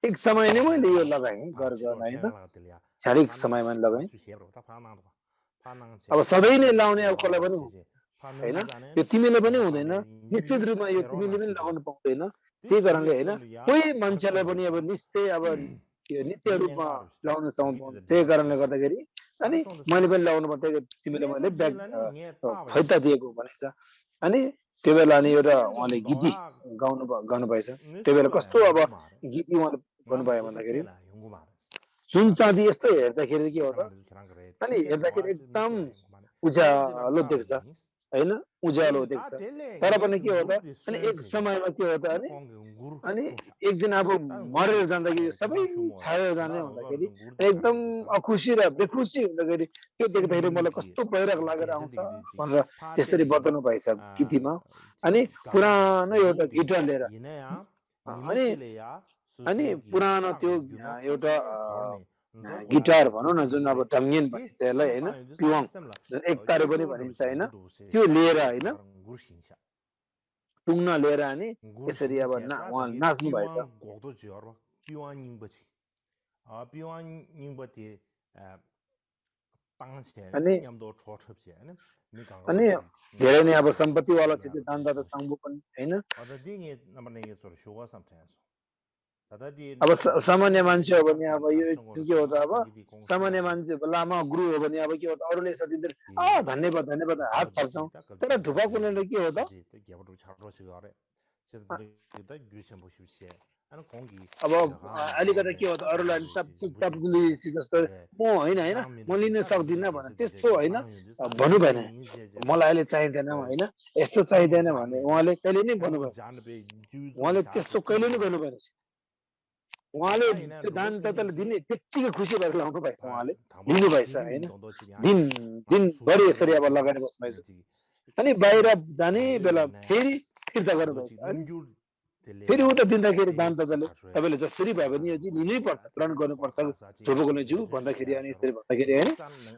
एक समय नै मैले यो लगाएँ गरगहना होइन क्षणिक समयमा लगाएँ अब सधैँ नै लाउने अब कसलाई पनि होइन यो तिमीले पनि हुँदैन निश्चित रूपमा यो तिमीले पनि लगाउनु पाउँदैन त्यही कारणले होइन कोही मान्छेलाई पनि अब निश्चय अब यो नित्य रूपमा लगाउन सक्नु त्यही कारणले गर्दाखेरि अनि मैले पनि लगाउनु पर्छ तिमीले मैले ब्याग फैता दिएको भनेछ अनि त्यो बेला अनि एउटा उहाँले गीति गाउनुभएछ त्यो बेला कस्तो अब गीति उहाँले गर्नुभयो भन्दाखेरि सुन चाँदी यस्तो हेर्दाखेरि के हो त अनि हेर्दाखेरि एकदम उज्यालो देख्छ होइन उज्यालो देख्छ तर पनि के हो त अनि एक समयमा के हो त अनि एक दिन अब मरेर जाँदाखेरि सबै छाएर जाने भन्दाखेरि एकदम अखुसी र बेखुसी हुँदाखेरि के देख्दाखेरि मलाई कस्तो पैरक लागेर आउँछ भनेर त्यसरी बताउनु भएछ गीतिमा अनि पुरानो एउटा गिटार लिएर अनि पुरानो त्यो एउटा गिटार भनौँ न जुन अब ढङ्गेन भनिन्छ यसलाई होइन पिवाङ जुन एक तारे पनि भनिन्छ होइन त्यो लिएर होइन टुङ्ना लिएर अनि यसरी अब उहाँ नाच्नु भएछ अनि अनि धेरै नै अब सम्पत्तिवाला थियो त्यो दानदाता चाङ्बो पनि हैन अब सामान्य मान्छे हो भने अब यो के हो त अब सामान्य मान्छे लामा गुरु हो भने अब के हो त अरूले सदिँदै धन्यवाद धन्यवाद हात फाल्छौँ तर ढुका कुनेले के हो त अब अलिकति के हो त अरूलाई जस्तो म होइन होइन म लिन सक्दिनँ भने त्यस्तो होइन भन्नु भएन मलाई अहिले चाहिँदैन होइन यस्तो चाहिँदैन भने उहाँले कहिले नै भन्नु भएन उहाँले त्यस्तो कहिले नै गर्नु भएन उहाँले त्यो दान तताले दिने त्यत्तिकै खुसी भएर लाउनु भएछ उहाँले लिनु भएछ होइन दिनभरि यसरी अब लगाएर बस्नु भएछ अनि बाहिर जाने बेला फेरि फिर्ता गर्नुभएछ फेरि उता दिँदाखेरि दान तताले तपाईँले जसरी भए पनि यो चाहिँ लिनै पर्छ ग्रहण गर्नुपर्छ धोबोकोले ज्यू भन्दाखेरि अनि यसरी भन्दाखेरि होइन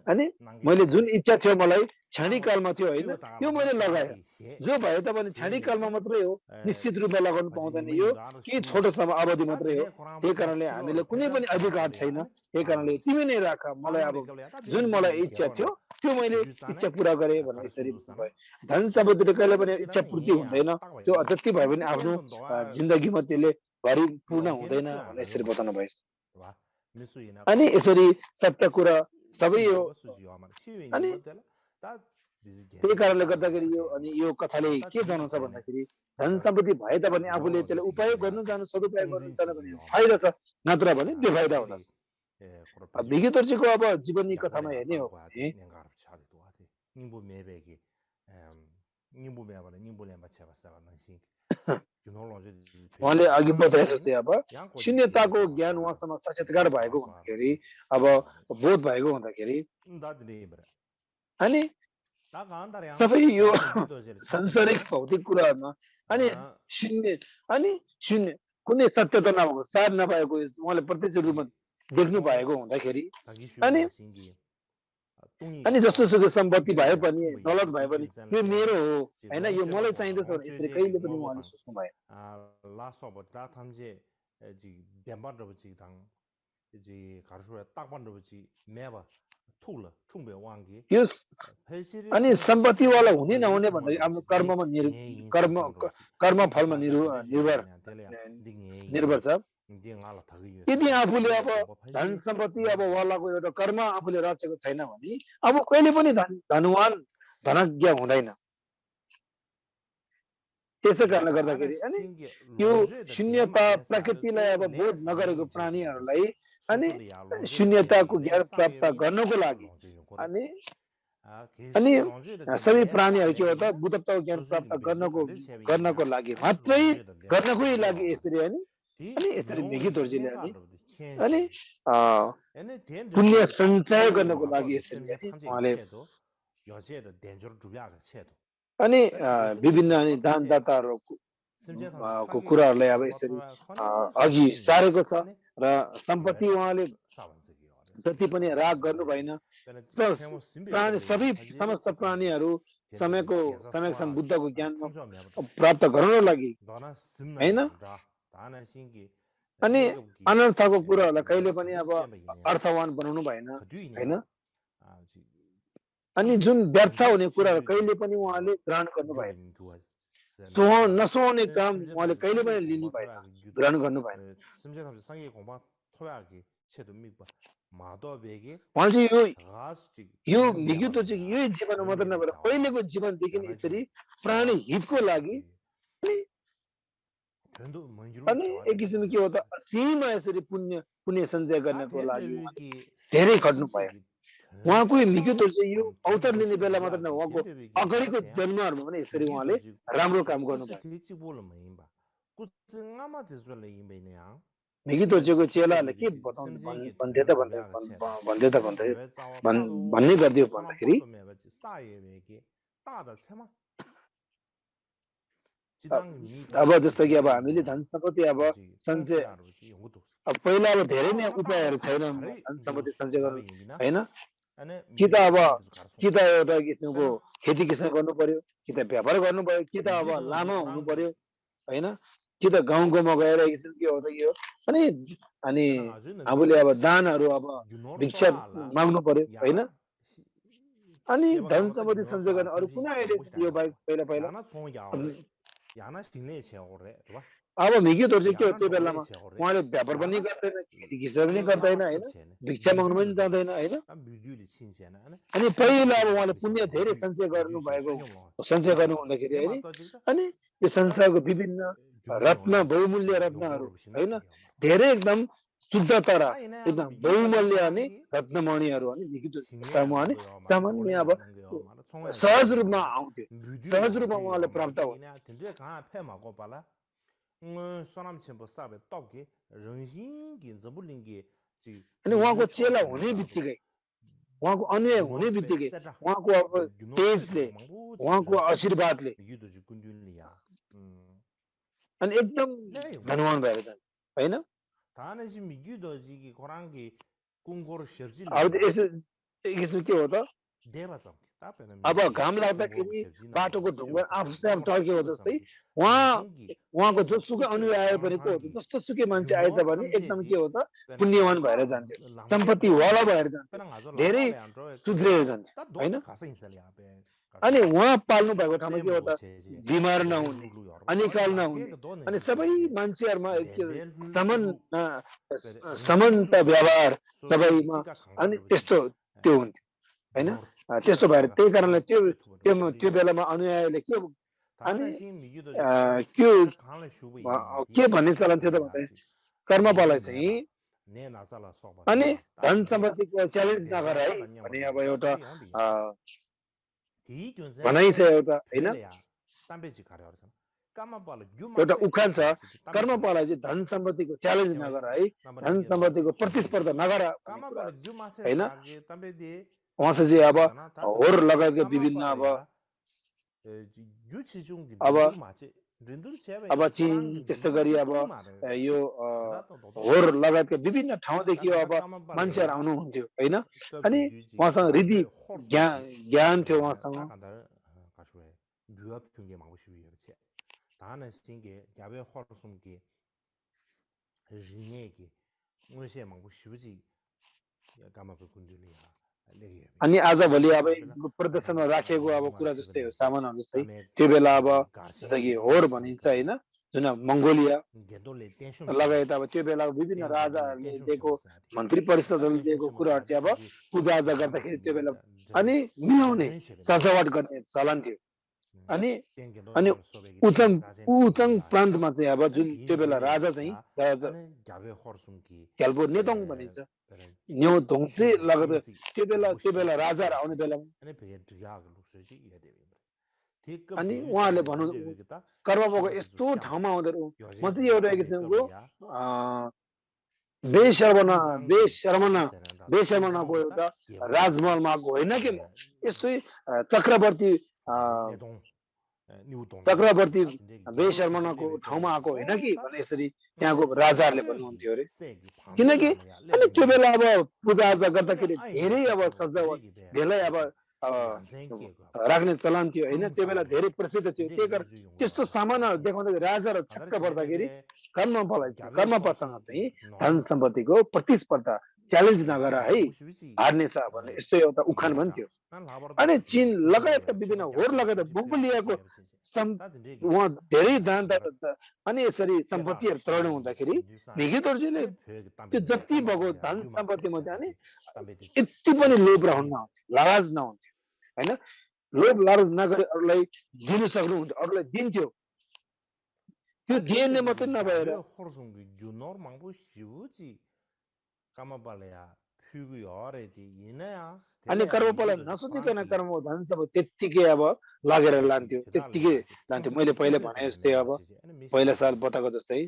अनि मैले जुन इच्छा थियो मलाई क्षणिककालमा थियो होइन यो मैले लगाएँ जो भए तापनि क्षणिककालमा मात्रै हो निश्चित रूपमा लगाउनु पाउँदैन यो के छोटो समय अवधि मात्रै हो त्यही कारणले हामीले कुनै पनि अधिकार छैन त्यही कारणले तिमी नै राख मलाई अब जुन मलाई इच्छा थियो त्यो मैले इच्छा पुरा गरेँ भनेर यसरी भयो धन सम्पत्तिले कहिले पनि इच्छा पूर्ति हुँदैन त्यो जति भए पनि आफ्नो जिन्दगीमा त्यसले भरिपूर्ण हुँदैन भनेर यसरी बताउनु भएछ अनि यसरी सत्य कुरा सबै यो अनि त्यही कारणले गर्दाखेरि यो अनि यो कथाले के जनाउँछ भन्दाखेरि धन सम्पत्ति भए तापनि आफूले त्यसलाई उपयोग गर्नु जानु सदुपयोग गर्नु जानु भने फाइदा छ नत्र भने बेफाइदा हुन्छ भिगितोर्जीको अब जीवनी कथामा हेर्ने हो भने उहाँले अघि बताएको जस्तै अब शून्यताको ज्ञान उहाँसँग साक्षात्कार भएको हुँदाखेरि अब बोध भएको हुँदाखेरि अनि सबै यो सांसारिक भौतिक कुराहरूमा अनि शून्य कुनै सत्यता नभएको सार नपाएको उहाँले प्रत्यक्ष रूपमा देख्नु भएको हुँदाखेरि अनि जस्तो सुकै सम्पत्ति भए पनि दौलत भए पनि यो मेरो हो होइन यो मलाई चाहिँदछ भने यसरी कहिले पनि उहाँले सोच्नु भएन यो अनि सम्पत्तिवाला हुने नहुने भन्दाखेरि आफ्नो कर्ममा कर्म फलमा निर्भर छ यदि आफूले अब धन सम्पत्ति अब वालाको एउटा कर्म आफूले रचेको छैन भने अब कहिले पनि धनवान धनज्ञ हुँदैन त्यसै कारणले गर्दाखेरि अनि यो शून्यता प्रकृतिलाई अब बोध नगरेको प्राणीहरूलाई अनि शून्यताको ज्ञान प्राप्त गर्नको लागि अनि सबै प्राणीहरू के हो त बुद्धत्वको ज्ञान प्राप्त गर्नको लागि मात्रै गर्नकै लागि यसरी अनि यसरी भिगितोर्जीले अनि पुण्य सञ्चय गर्नको लागि यसरी उहाँले अनि विभिन्न अनि दानदाताहरूको कुराहरूलाई अब यसरी अघि सारेको छ र सम्पत्ति उहाँले जति पनि राग गर्नु भएन सबै समस्त प्राणीहरू समयसँग बुद्धको ज्ञान प्राप्त गर्नको लागि होइन अनि अनर्थको कुराहरूलाई कहिले पनि अब अर्थवान बनाउनु भएन होइन अनि जुन व्यर्थ हुने कुराहरू कहिले पनि उहाँले ग्रहण गर्नु भएन नसुहाउने काम उहाँले कहिले पनि लिनु भएन ग्रहण गर्नु भएन उहाँ चाहिँ यो भिगितोर्जीको यही जीवन मात्र नभएर पहिलेको जीवनदेखि यसरी प्राणी हितको लागि अनि एक किसिमको के हो त सीमा यसरी पुण्य सञ्चय गर्नको लागि धेरै खट्नु पायो उहाँको भिगितोर्जी यो अवतार लिने बेला मात्र न उहाँको अगाडिको जन्महरूमा पनि यसरी उहाँले राम्रो काम गर्नुभयो भिगितोर्जीको चेलाहरूले के बताउनु भन्ने गरिदियो भन्दाखेरि अब जस्तो कि अब हामीले धन सम्पत्ति अब सञ्चय अब पहिला अब धेरै नै उपायहरू छैन धन सम्पत्ति सञ्चय गर्नु होइन कि त एउटा किसिमको खेती किसान गर्नु पर्यो कि त व्यापार गर्नु पर्यो कि त अब लामो हुनु पर्यो होइन कि त गाउँमा गएर एक किसिम के हो त यो अनि हामीले अब दानहरू अब भिक्षा माग्नु पर्यो होइन अनि देवा धन गाउँदा सम्पत्ति जुनो सञ्चय सो गर्ने अरू आछौँ कुनै माङ्बु आइडिया यो बाहेक पहिला पहिला याना 총 याओरे याना सिंले छेओरे वा अब मिगितहरू चाहिँ के हो याना त्यो डोले बेलामा छेओरे उहाँले व्यापार पनि याना गर्दैन खेती किसान पनि गर्दैन होइन भिक्षा माग्नु पनि जाँदैन होइन भिडियोले छिन्छेन हैन अनि पहिला अब उहाँले पुण्य धेरै सञ्चय गर्नु भएको सञ्चय गर्नु हुँदाखेरि देवा होइन त जिग्दा अनि यो संसारको विभिन्न रत्न बहुमूल्य रत्नहरू होइन धेरै एकदम शुद्धता र एकदम बहुमूल्य अनि रत्नमणिहरू अनि अनि सामान्य अब सहज रूपमा आउँथ्यो सहज रूपमा उहाँले प्राप्त हुन्थ्यो सोनाम छिम्पो साबे टके रङसिङकी जबुलिङकी अनि उहाँको चेला हुने बित्तिकै उहाँको अन्याय हुने बित्तिकै उहाँको अब तेजले उहाँको आशीर्वादले अनि एकदम धनवान भएर जान्छ होइन अब यसमा के हो त अब घाम लाग्दाखेरि बाटोको ढुङ्गा आफूले आफू टर्केको जस्तै उहाँको जोसुकै अनुयायी आए पनि के हो त जस्तो सुकै मान्छे आए तापनि एकदम के हो त पुण्यवान भएर जान्थ्यो सम्पत्ति वाला भएर जान्थ्यो धेरै सुध्रिएर जान्थ्यो होइन अनि उहाँ पाल्नु भएको ठाउँमा के हो त बिमार नहुने अनिकाल नहुने अनि सबै मान्छेहरूमा समानता व्यवहार सबैमा अनि त्यस्तो त्यो हुन्थ्यो होइन त्यस्तो भएर त्यही कारणले त्यो बेलामा अनुयायीले के भन्ने चलन थियो त भन्दा कर्मपालाई चाहिँ अनि धन सम्पत्तिको च्यालेन्ज नगर है भने अब एउटा भनाइ छ एउटा होइन एउटा उखान छ कर्मपालाई चाहिँ धन सम्पत्तिको च्यालेन्ज नगर है धन सम्पत्तिको प्रतिस्पर्धा नगर होइन उहाँसँग चाहिँ अब होर लगायतका विभिन्न अब चीन त्यस्तो गरी अब यो होर लगायतका विभिन्न ठाउँदेखि अब मान्छेहरू आउनुहुन्थ्यो होइन अनि उहाँसँग हृदय ज्ञान थियो उहाँसँग अनि आजभोलि अब प्रदर्शनमा राखेको अब कुरा जस्तै हो सामानहरू जस्तै त्यो बेला अब जस्तै कि होर भनिन्छ होइन जुन मङ्गोलिया लगायत अब त्यो बेला विभिन्न राजाहरूले दिएको मन्त्री परिषदहरूले दिएको कुराहरू चाहिँ अब पूजा आजा गर्दाखेरि त्यो बेला अनि मिलाउने सजावट गर्ने चलन थियो अनि उचङ प्रान्तमा चाहिँ अब जुन त्यो बेला राजा चाहिँ क्याल्पो नेतोङ भनिन्छ न्योतोङ चाहिँ लगत त्यो बेला राजाहरू आउने बेलामा अनि उहाँहरूले भन्नु कर्मको यस्तो ठाउँमा आउँदो म चाहिँ एउटा किसिमको बेशर्मनाको एउटा राजमहलमा आएको होइन कि यस्तै चक्रवर्ती बेशर्मनाको ठाउँमा आएको होइन कि भने यसरी त्यहाँको राजाहरूले भन्नुहुन्थ्यो अरे किनकि अनि त्यो बेला अब पूजा आजा गर्दाखेरि धेरै अब सजावट धेरै अब राख्ने चलन थियो होइन त्यो बेला धेरै प्रसिद्ध थियो त्यही कारण त्यस्तो सामानहरू देखाउँदाखेरि राजाहरू छक्क पर्दाखेरि कर्मपासँग चाहिँ धन सम्पत्तिको प्रतिस्पर्धा च्यालेन्ज नगर है हार्नेछ भन्ने यस्तो एउटा उखान पनि थियो अनि चीन लगायतका विभिन्न होर लगायत मङ्गोलियाको उहाँ धेरै दान अनि यसरी सम्पत्तिहरू चढाउनु हुँदाखेरि भिगितोर्जीले त्यो जति भएको धन सम्पत्तिमा चाहिँ यति पनि लोभ रहन्न लालच नहुन्थ्यो होइन लोभ लालच नगरी अरूलाई दिनु सक्नुहुन्थ्यो अरूलाई दिन्थ्यो त्यो दिने मात्रै नभएर अनि कर्मपालाई नसोचिकन कर्म धन सब त्यत्तिकै अब लागेर लान्थ्यो त्यत्तिकै लान्थ्यो मैले पहिले भने जस्तै अब पहिला साल बताएको जस्तै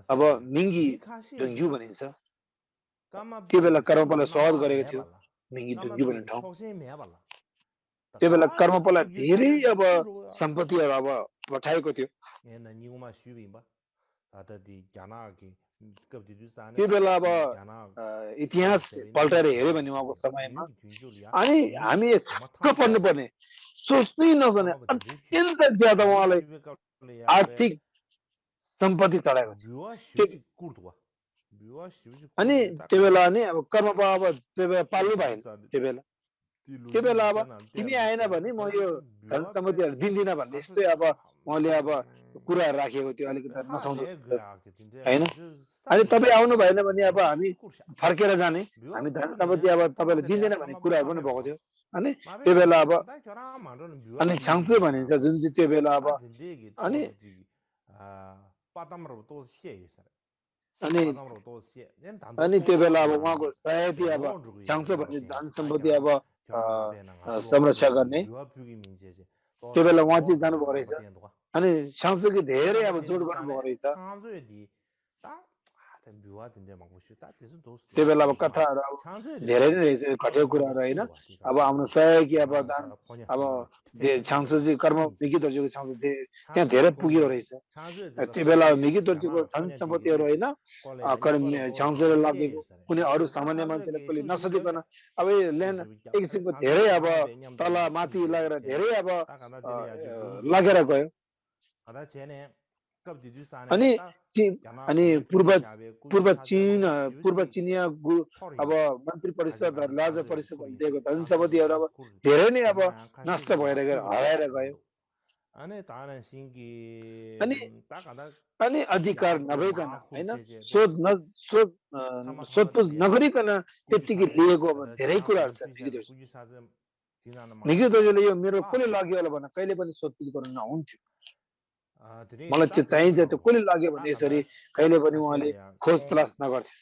अब मिङ्गी ढुङ्ग्यु भनिन्छ त्यो बेला कर्मपालाई स्वागत गरेको थियो मिङ्गी ढुङ्ग्यु भन्ने ठाउँ त्यो बेला कर्मपालाई धेरै अब सम्पत्तिहरू अब पठाएको थियो त्यो बेला अब इतिहास पल्टाएर हेऱ्यो भने उहाँको समयमा अनि हामी छक्क पर्नुपर्ने सोच्नै नसक्ने अत्यन्त ज्यादा उहाँलाई आर्थिक सम्पत्ति चढाएको थियो अनि त्यो बेला नि अब कर्म अब त्यो बेला पाल्नु भएन त्यो बेला त्यो बेला अब तिमी आएन भने म यो धन सम्पत्तिहरू दिँदिनँ भन्ने यस्तै अब उहाँले अब कुराहरू राखेको थियो अलिकति नसाउँदो होइन अनि तपाईँ आउनु भएन भने अब हामी फर्केर जाने हामी धन सम्पत्ति अब तपाईँले दिँदैन भन्ने कुराहरू पनि भएको थियो अनि त्यो बेला अब अनि छाङ्चु भनिन्छ जुन चाहिँ त्यो बेला अब अनि अनि त्यो बेला अब उहाँको सहायती अब छाङ्चु भन्ने धन सम्पत्ति अब संरक्षण गर्ने त्यो बेला उहाँ चाहिँ जानुभएको रहेछ अनि छाङ्चुकी धेरै अब जोड गर्नुभएको रहेछ त्यो बेला अब कथाहरू अब धेरै नै रहेछ घटेको कुराहरू होइन अब आफ्नो सहयोगी अब दान अब छाङ्चुजी कर्म मिकी दोर्जीको छाङ्चु त्यहाँ धेरै पुग्यो रहेछ त्यो बेला मिकी दोर्जीको धन सम्पत्तिहरू होइन छाङ्चुले लागेको कुनै अरू सामान्य मान्छेले कसले नसोधिकन अब ल्यान्ड एक किसिमको धेरै अब तल माथि लागेर धेरै अब लागेर गयो अनि अनि पूर्व चिनिया अब मन्त्री परिषदहरू राजा परिषदहरू दिएको धन सम्पत्तिहरू अब धेरै नै अब नष्ट भएर गएर हराएर गयो अनि अधिकार नभइकन होइन सोधपुछ नगरिकन त्यत्तिकै लिएको अब धेरै कुराहरू छ मिकी दोर्जीले यो मेरो कसले लाग्यो होला भनेर कहिले पनि सोधपुछ गर्नु नहुन्थ्यो मलाई त्यो चाहिन्छ त्यो कसले लाग्यो भने यसरी कहिले पनि उहाँले खोज तलास नगर्थ्यो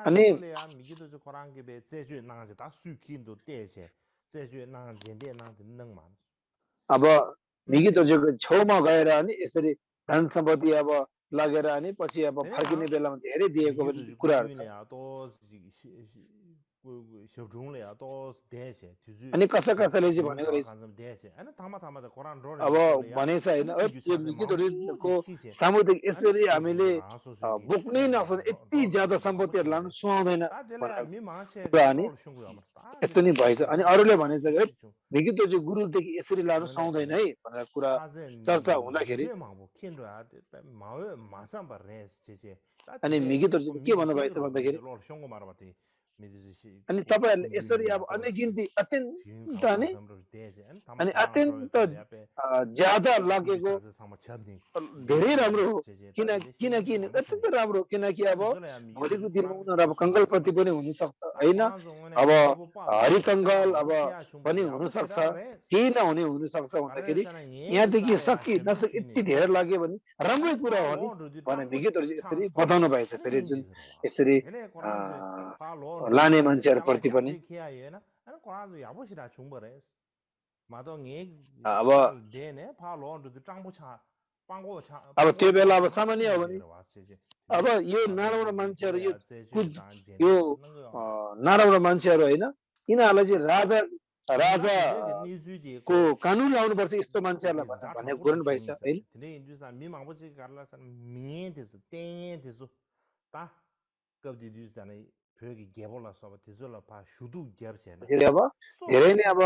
अनि अब मिकी दोर्जीको छेउमा गएर अनि यसरी धन सम्पत्ति अब लगेर अनि पछि अब फर्किने बेलामा धेरै दिएको कुराहरू छ अनि कसै कसैले चाहिँ भनेको रहेछ अब भनेछ होइन यो मिकी दोर्जीको सामुदायिक यसरी हामीले बोक्नै नसक्ने यति ज्यादा सम्पत्तिहरू लानु सुहाउँदैन यस्तो नि भएछ अनि अरूले भनेछ मिकी दोर्जी गुरुदेखि यसरी लानु सुहाउँदैन है भनेर कुरा चर्चा हुँदाखेरि अनि मिकी दोर्जीले के भन्नुभयो त भन्दाखेरि अनि तपाईँहरूले यसरी अब अनगिन्ती अत्यन्त अनि अत्यन्त ज्यादा लागेको धेरै राम्रो हो किनकि अत्यन्त राम्रो हो किनकि अब भोलिको दिनमा उनीहरू अब कङ्गलपति पनि हुनसक्छ होइन अब हरिकङ्गल अब पनि हुनसक्छ केही नहुने हुनसक्छ भन्दाखेरि यहाँदेखि सकि नसके यति धेरै लाग्यो भने राम्रै कुरा हो नि भने मिकी दोर्जी यसरी बताउनु भएछ फेरि जुन यसरी लाने मान्छेहरूप्रति पनि अब त्यो बेला अब सामान्य हो भने अब यो नराम्रो मान्छेहरू यो नराम्रो मान्छेहरू होइन यिनीहरूलाई चाहिँ राजाको कानुन ल्याउनुपर्छ यस्तो मान्छेहरूलाई भन्ने कुरो पनि भएछ होइन अब धेरै नै अब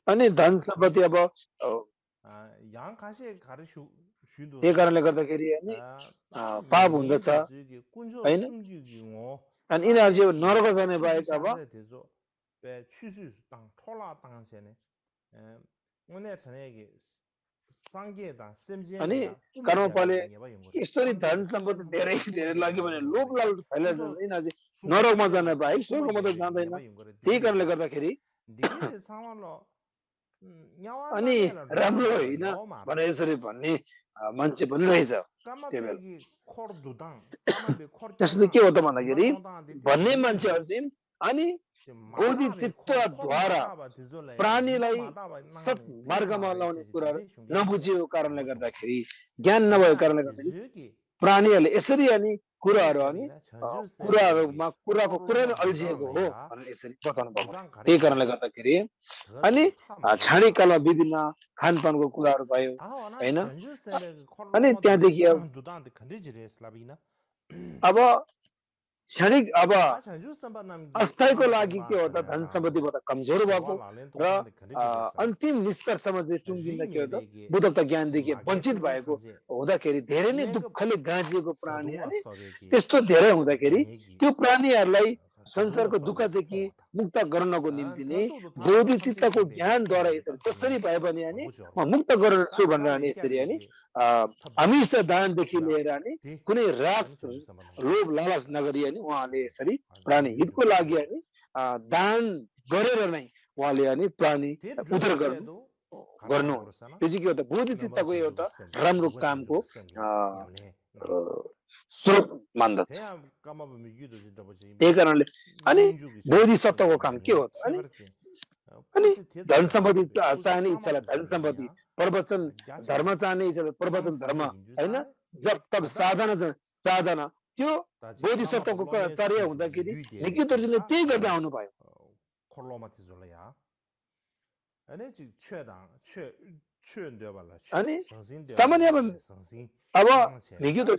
अनि धन सम्पत्ति अब त्यही कारणले गर्दाखेरि पाप हुँदछ होइन अनि यिनीहरू चाहिँ नरक जाने बाहेक अब अनि कर्मफलले यस्तरी धन सम्पत्ति धेरै धेरै लाग्यो भने लोभ लालच फैलिएर जान्छ यिनीहरू चाहिँ नरकमा जाने बाहेक स्वर्गमा त जाँदैन त्यही कारणले गर्दाखेरि अनि राम्रो होइन भनेर यसरी भन्ने मान्छे पनि रहेछ त्यो बेला त्यसले के हो त भन्दाखेरि भन्ने मान्छेहरू चाहिँ अनि बोधि चित्तद्वारा प्राणीलाई सत् मार्गमा लाउने कुराहरू नबुझेको कारणले गर्दाखेरि ज्ञान नभएको कारणले गर्दाखेरि प्राणीहरूले यसरी अनि कुराहरू अनि कुराहरूमा कुराको कुरा नै अल्झिएको हो भनेर यसरी बताउनु भएको त्यही कारणले गर्दाखेरि अनि छाँडीकालमा विभिन्न खानपानको कुराहरू भयो होइन अनि त्यहाँदेखि अब क्षणिक अब छन्जु अस्थायीको लागि के हो त धन सम्पत्तिबाट कमजोर भएको र अन्तिम निष्कर्षमा चाहिँ टुङ्गिँदा के हो त बुद्धत्व ज्ञानदेखि वञ्चित भएको हुँदाखेरि धेरै नै दुःखले गाँजिएको प्राणी अनि त्यस्तो धेरै हुँदाखेरि त्यो प्राणीहरूलाई संसारको दुःखदेखि मुक्त गर्नको निम्ति नै बोधिचित्तको ज्ञानद्वारा यसरी जसरी भए पनि अनि म मुक्त गर्छु भनेर अनि यसरी अनि अमिष दानदेखि लिएर अनि कुनै राग लोभ लालच नगरी अनि उहाँले यसरी प्राणी हितको लागि अनि दान गरेर नै उहाँले अनि प्राणी उद्धार गर्नु त्यो चाहिँ के हो त बोधिचित्तको एउटा राम्रो कामको स्रोत मान्दछ। त्यही कारणले अनि बोधिसत्वको काम के हो त अनि धन सम्पत्ति चाहिने इच्छालाई धन सम्पत्ति, प्रवचन धर्म चाहने इच्छा प्रवचन धर्म होइन, जब तब साधना त्यो बोधिसत्वको कार्य हुँदाखेरि निकितले त्यही गर्दै आउनु भयो। अनि सामान्य अब निकित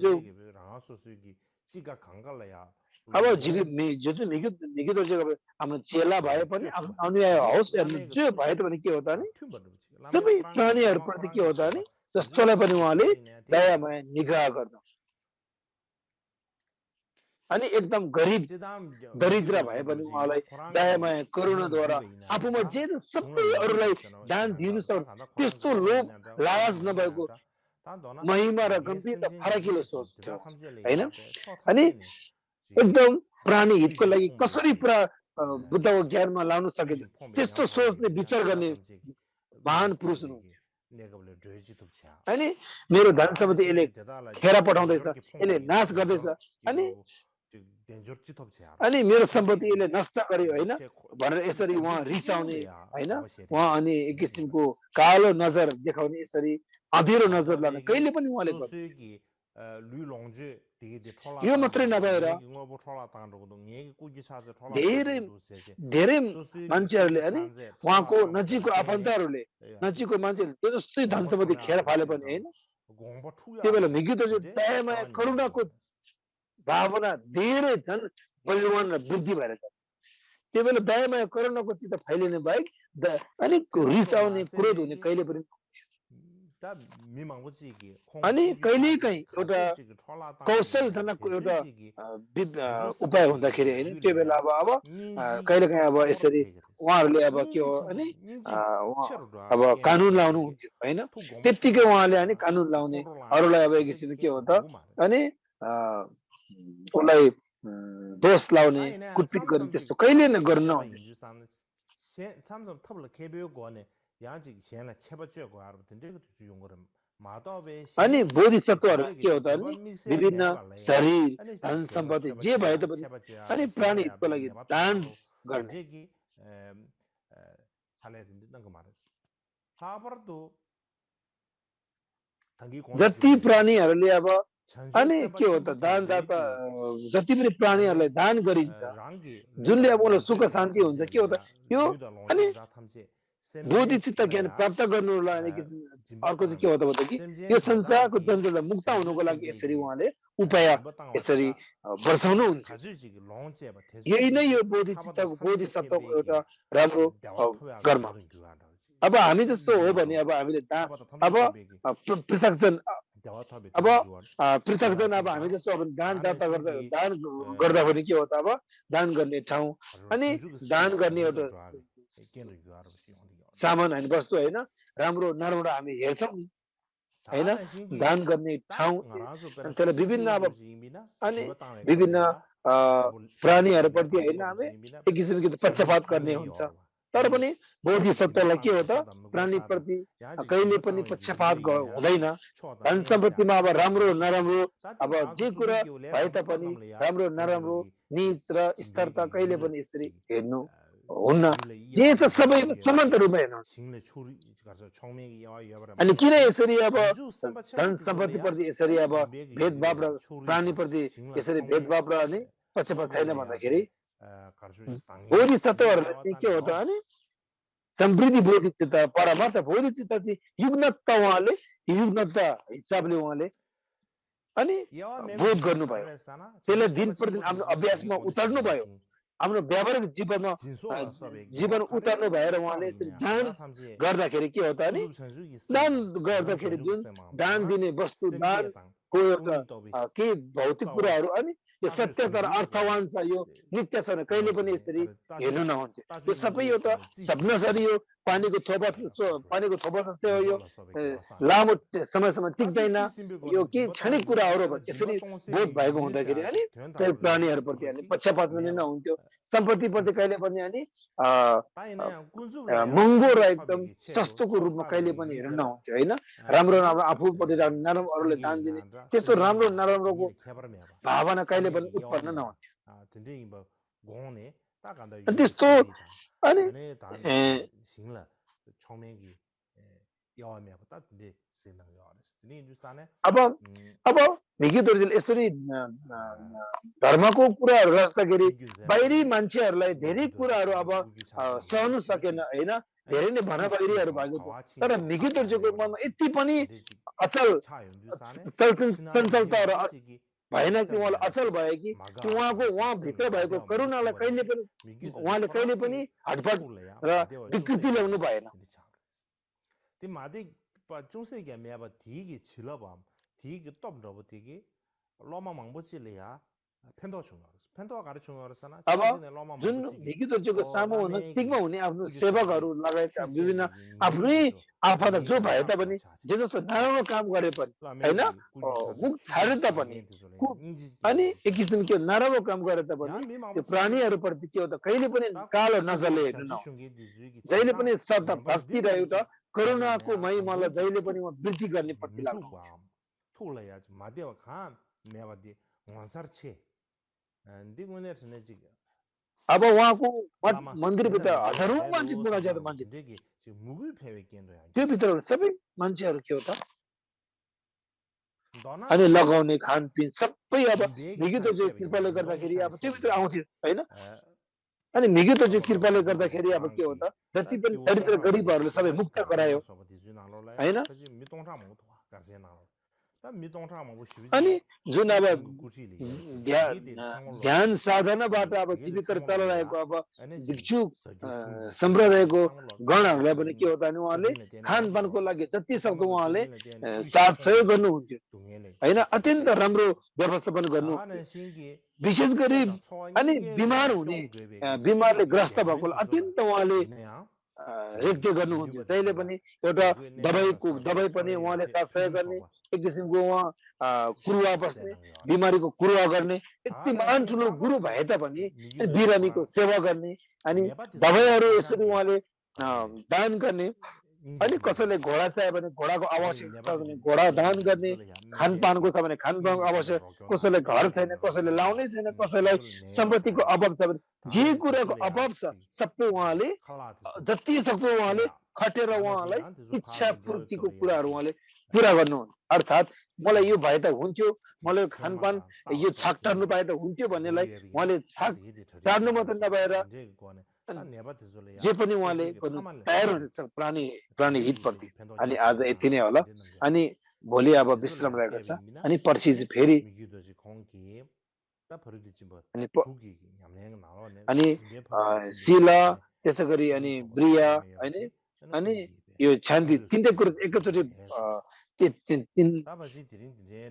अब जो चाहिँ निकित हाम्रो चेला भए पनि अनुयायी होस् या जो भए पनि के हो त नि सबै प्राणीहरूप्रति के हो त नि जस्तोलाई पनि उहाँले दयामय निग्रह गर्नु अनि एकदम गरिब दरिद्र भए पनि उहाँलाई दयामय करुणाद्वारा आफूमा जे सबै अरूलाई दान दिनु सक्छ त्यस्तो लोभ लालच नभएको महिमा र गम्भीरता फरकिलो सोच होइन। अनि एकदम प्राणी हितको लागि कसरी बुद्धको ज्ञानमा लाउन सकिन्छ त्यस्तो सोचले विचार गर्ने महान पुरुष हुनुहुन्छ। अनि मेरो धन सम्पत्ति यसले खेर पठाउँदैछ, यसले नाश गर्दैछ अनि मेरो सम्पत्ति यसले नष्ट गर्यो होइन भनेर यसरी उहाँ रिसाउने होइन, उहाँ अनि एक किसिमको कालो नजर देखाउने यसरी अँधेरो नजर लाने कहिले पनि उहाँले यो मात्रै नभएर धेरै मान्छेहरूले अनि उहाँको नजिकको आफन्तहरूले नजिकको मान्छेहरूले जस्तै धन सम्पत्ति खेर फाले पनि होइन त्यो बेला मिगित दयामय करुणाको भावना धेरै झन् बलिवान र वृद्धि भएर जान्छ। त्यो बेला दयामय करुणाको चित्त फैलिने बाहेक अलिक रिसाउने क्रोध हुने कहिले पनि अनि कहिलेकाहीँ एउटा कौशल धनको एउटा उपाय हुँदाखेरि होइन त्यो बेला अब कहिलेकाहीँ अब यसरी उहाँहरूले अब के हो अनि अब कानुन लाउनु हुन्थ्यो होइन त्यत्तिकै उहाँले अनि कानुन लाउने अरूलाई अब एक किसिमले के हो त अनि उसलाई दोष लाउने कुटपिट गर्ने त्यस्तो कहिले नै गर्नु नहुने। अनि बोधिसत्वहरू के हो त विभिन्न शरीर धन सम्पत्ति जे भए पनि अनि प्राणी हितको लागि दान गर्ने जति प्राणीहरूले अब अनि के हो त दानदाता जति पनि प्राणीहरूलाई दान गरिन्छ जुनले अब उनीहरूलाई सुख शान्ति हुन्छ के हो त यो अनि बोधिचित्त ज्ञान प्राप्त गर्नुलाई अर्को चाहिँ के हो त कि यो संसारको जनतालाई मुक्त हुनुको लागि यसरी उहाँले उपाय यसरी वर्षाउनु हुन्छ। यही नै यो बोधिसत्वको एउटा राम्रो कर्म। अब हामी जस्तो हो भने अब हामीले अब पृथकजन अब हामी जस्तो अब दान गर्दा पनि के हो त अब दान गर्ने ठाउँ अनि दान गर्ने एउटा सामान होइन वस्तु होइन राम्रो नराम्रो हामी हेर्छौँ होइन दान गर्ने ठाउँ त्यसलाई विभिन्न अब अनि विभिन्न प्राणीहरूप्रति होइन हामी एक किसिमको पक्षपात गर्ने हुन्छ तर पनि बोधिसत्वलाई के हो त प्राणीप्रति कहिले पनि पक्षपात हुँदैन। धन सम्पत्तिमा अब राम्रो नराम्रो अब जे कुरा भए तापनि राम्रो नराम्रो नीच र स्तरता कहिले पनि यसरी हेर्नु हुन्न जे छ सबै समान रूपमा हेर्नु। अनि किन यसरी अब धन सम्पत्तिप्रति यसरी अब भेदभाव र प्राणीप्रति यसरी भेदभाव र अनि पक्षपात छैन भन्दाखेरि बोधिसत्वहरूले चाहिँ के हो त अनि समृद्धि बोधिचित्त परमार्थ बोधिचित्त चाहिँ युग्नता उहाँले युग्नता हिसाबले उहाँले अनि बोध गर्नुभयो त्यसले दिन प्रतिदिन आफ्नो अभ्यासमा उतर्नु भयो हाम्रो व्यावहारिक जीवन उतर्नु भएर उहाँले दान गर्दाखेरि के हो त अनि दान गर्दाखेरि जुन दान दिने वस्तु दानको एउटा के भौतिक कुराहरू अनि यो सत्य तर अर्थवान छ यो नित्य छ कहिले पनि यसरी हेर्नु नहुन्थ्यो यो सबै एउटा सपनासरी यो पानीको थोपा जस्तै हो यो लामो समयसम्म टिक्दैन यो के क्षणिक कुराहरू यसरी बोध भएको हुँदाखेरि अनि त्यही प्राणीहरूप्रति अनि पक्षपात पनि नहुन्थ्यो सम्पत्तिप्रति कहिले पनि अनि महँगो र एकदम सस्तोको रूपमा कहिले पनि हेर्नु नहुन्थ्यो होइन राम्रो राम्रो आफूपट्टि नराम्रो अरूले दान दिने त्यस्तो राम्रो नराम्रोको भावना कहिले पनि उत्पन्न नहुन्थ्यो त्यस्तो अनि अब भिगितहरूले यसरी धर्मको कुराहरू राख्दाखेरि बाहिरी मान्छेहरूलाई धेरै कुराहरू अब सहनु सकेन होइन धेरै नै भनाबाहिरीहरू भएको थियो तर भिगितहरूको मनमा यति पनि अचल चञ्चलता र भएन कि उहाँले अचल भयो कि उहाँभित्र भएको करुणालाई उहाँले कहिले पनि हटपट र विकृति ल्याउनु भएन अब जुन भिगितहरूको सामु नजिकमा हुने आफ्नो सेवकहरू लगायत विभिन्न आफ्नै आफन्त जो भए तापनि जे जस्तो नराम्रो काम गरे पनि होइन मुख छाडे तापनि अनि एक किसिम के नराम्रो काम गरे तापनि त्यो प्राणीहरूप्रति के हो त कहिले पनि कालो नजरले हेर्नु जहिले पनि श्रद्धा भक्ति रहेको त करुणाको महिमालाई जहिले पनि वृद्धि गर्ने प्रति लाग्नु अब उहाँको मन्दिरभित्र हजारौं मान्छे पुरा ज्यादा मान्छे त्यो भित्र सबै मान्छेहरू के हो त अनि लगाउने खानपिन सबै अब भिगितोजी कृपाले गर्दाखेरि अब त्यो भित्र आउँथ्यो होइन अनि भिगितोजी कृपाले गर्दाखेरि अब के हो त जति पनि दरिद्र गरिबहरूले सबै मुक्त गरायो होइन अनि जुन अब ध्यान साधनाबाट अब जीविका चलाइरहेको अब भिक्षु सम्प्रदायको गणहरूलाई पनि के हो त उहाँले खानपानको लागि जति सक्दो उहाँले साथ सहयोग गर्नुहुन्थ्यो होइन अत्यन्त राम्रो व्यवस्थापन गर्नु विशेष गरी अनि बिमारले ग्रस्त भएकोलाई अत्यन्त उहाँले रेखदेख गर्नुहुन्थ्यो जहिले पनि एउटा दबाई पनि उहाँले साथ सहयोग गर्ने एक किसिमको उहाँ कुरुवा बस्ने बिमारीको कुरुवा गर्ने यति महान ठुलो गुरु भए तापनि बिरामीको सेवा गर्ने अनि दबाईहरू यसरी उहाँले दान गर्ने अनि कसैले घोडा चाहियो भने घोडाको आवश्यकता छ भने घोडा दान गर्ने खानपानको छ भने खानपानको आवश्यक कसैलाई घर छैन कसैले लाउनै छैन कसैलाई सम्पत्तिको अभाव छ भने जे कुराको अभाव छ सबै उहाँले जति सक्दो उहाँले खटेर उहाँलाई इच्छा पूर्तिको कुराहरू उहाँले पुरा गर्नुहुन्छ अर्थात् मलाई यो भए त हुन्थ्यो मलाई खानपान यो छाक टार्नु पाए त हुन्थ्यो भन्नेलाई उहाँले छाक टार्नु मात्र नभएर जे पनि उहाँले गर्नु तयार हुनुहुन्छ प्राणी हितप्रति अनि आज यति नै होला अनि भोलि अब विश्राम रहेको छ अनि पर्सि फेरि अनि शिला त्यसै गरी अनि ब्रिया होइन अनि यो शान्ति तिनटै कुरो एकैचोटि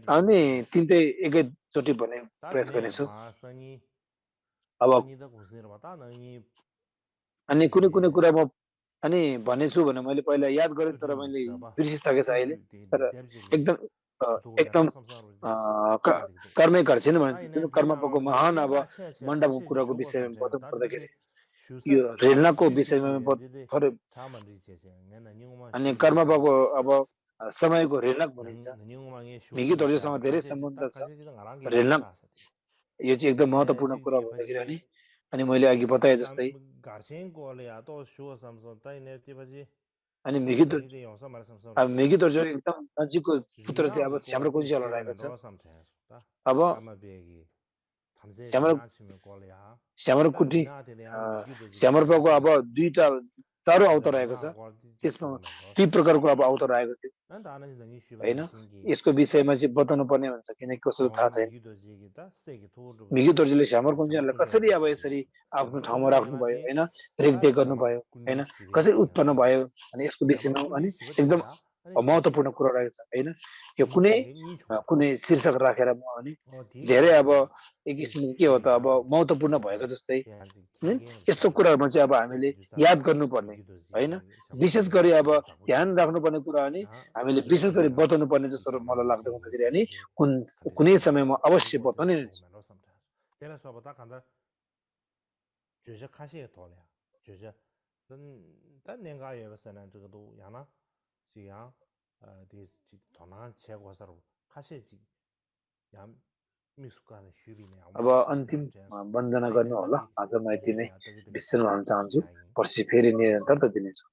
अनि तिनटै एकैचोटि भन्ने प्रयास गर्नेछु अब अनि कुनै कुरा म अनि भनेछु भने मैले पहिला याद गरेँ तर मैले बिर्सिसकेको छु अहिले तर एकदम कर्मै गर्छिन् भने कर्मको महान अब मण्डपको कुराको विषयमा बताउनु पर्दाखेरि यो रेलनाको विषयमा अनि कर्मको अब समयको रेलक भनिन्छ भिगितहरूसँग धेरै सम्बन्ध छ रेलक यो चाहिँ एकदम महत्त्वपूर्ण कुरा भन्दाखेरि अनि मैले अघि बताए जस्तै अनि मेघितोर चाहिँ एकदम नजिकको पुत्र चाहिँ अब श्यामरकुञ्जीलाई रहेको छ अब श्यामरकुटी श्यामरपाको अब दुईटा चारौँ अवतार आएको छ त्यसमा ती प्रकारको कुरा अब अवतार आएको थियो होइन यसको विषयमा चाहिँ बताउनु पर्ने हुन्छ किनकि कसो थाहा छैन मिगी दोर्जीले श्यामर कुञ्जनलाई कसरी अब यसरी आफ्नो ठाउँमा राख्नुभयो होइन रेखदेख गर्नुभयो होइन कसरी उत्पन्न भयो अनि यसको विषयमा अनि एकदम महत्त्वपूर्ण कुरा रहेको छ होइन यो कुनै शीर्षक राखेर म अनि धेरै अब एक किसिमको के हो त अब महत्त्वपूर्ण भएको जस्तै यस्तो कुराहरूमा चाहिँ अब हामीले याद गर्नुपर्ने होइन विशेष गरी अब ध्यान राख्नुपर्ने कुरा अनि हामीले विशेष गरी बताउनु पर्ने जस्तो मलाई लाग्दो हुँदाखेरि अनि कुनै समयमा अवश्य बताउने रहेछ 这个说不大看到，就是看些多了，就是但年个也不是呢，这个都样了，这样的同样结果是喽，看些这样मिसुकाने शुबिने अब अन्तिम वन्दना गर्नु होला आज म यति नै विश्राम गर्न चाहन्छु पर्सि फेरि निरन्तरता दिनेछु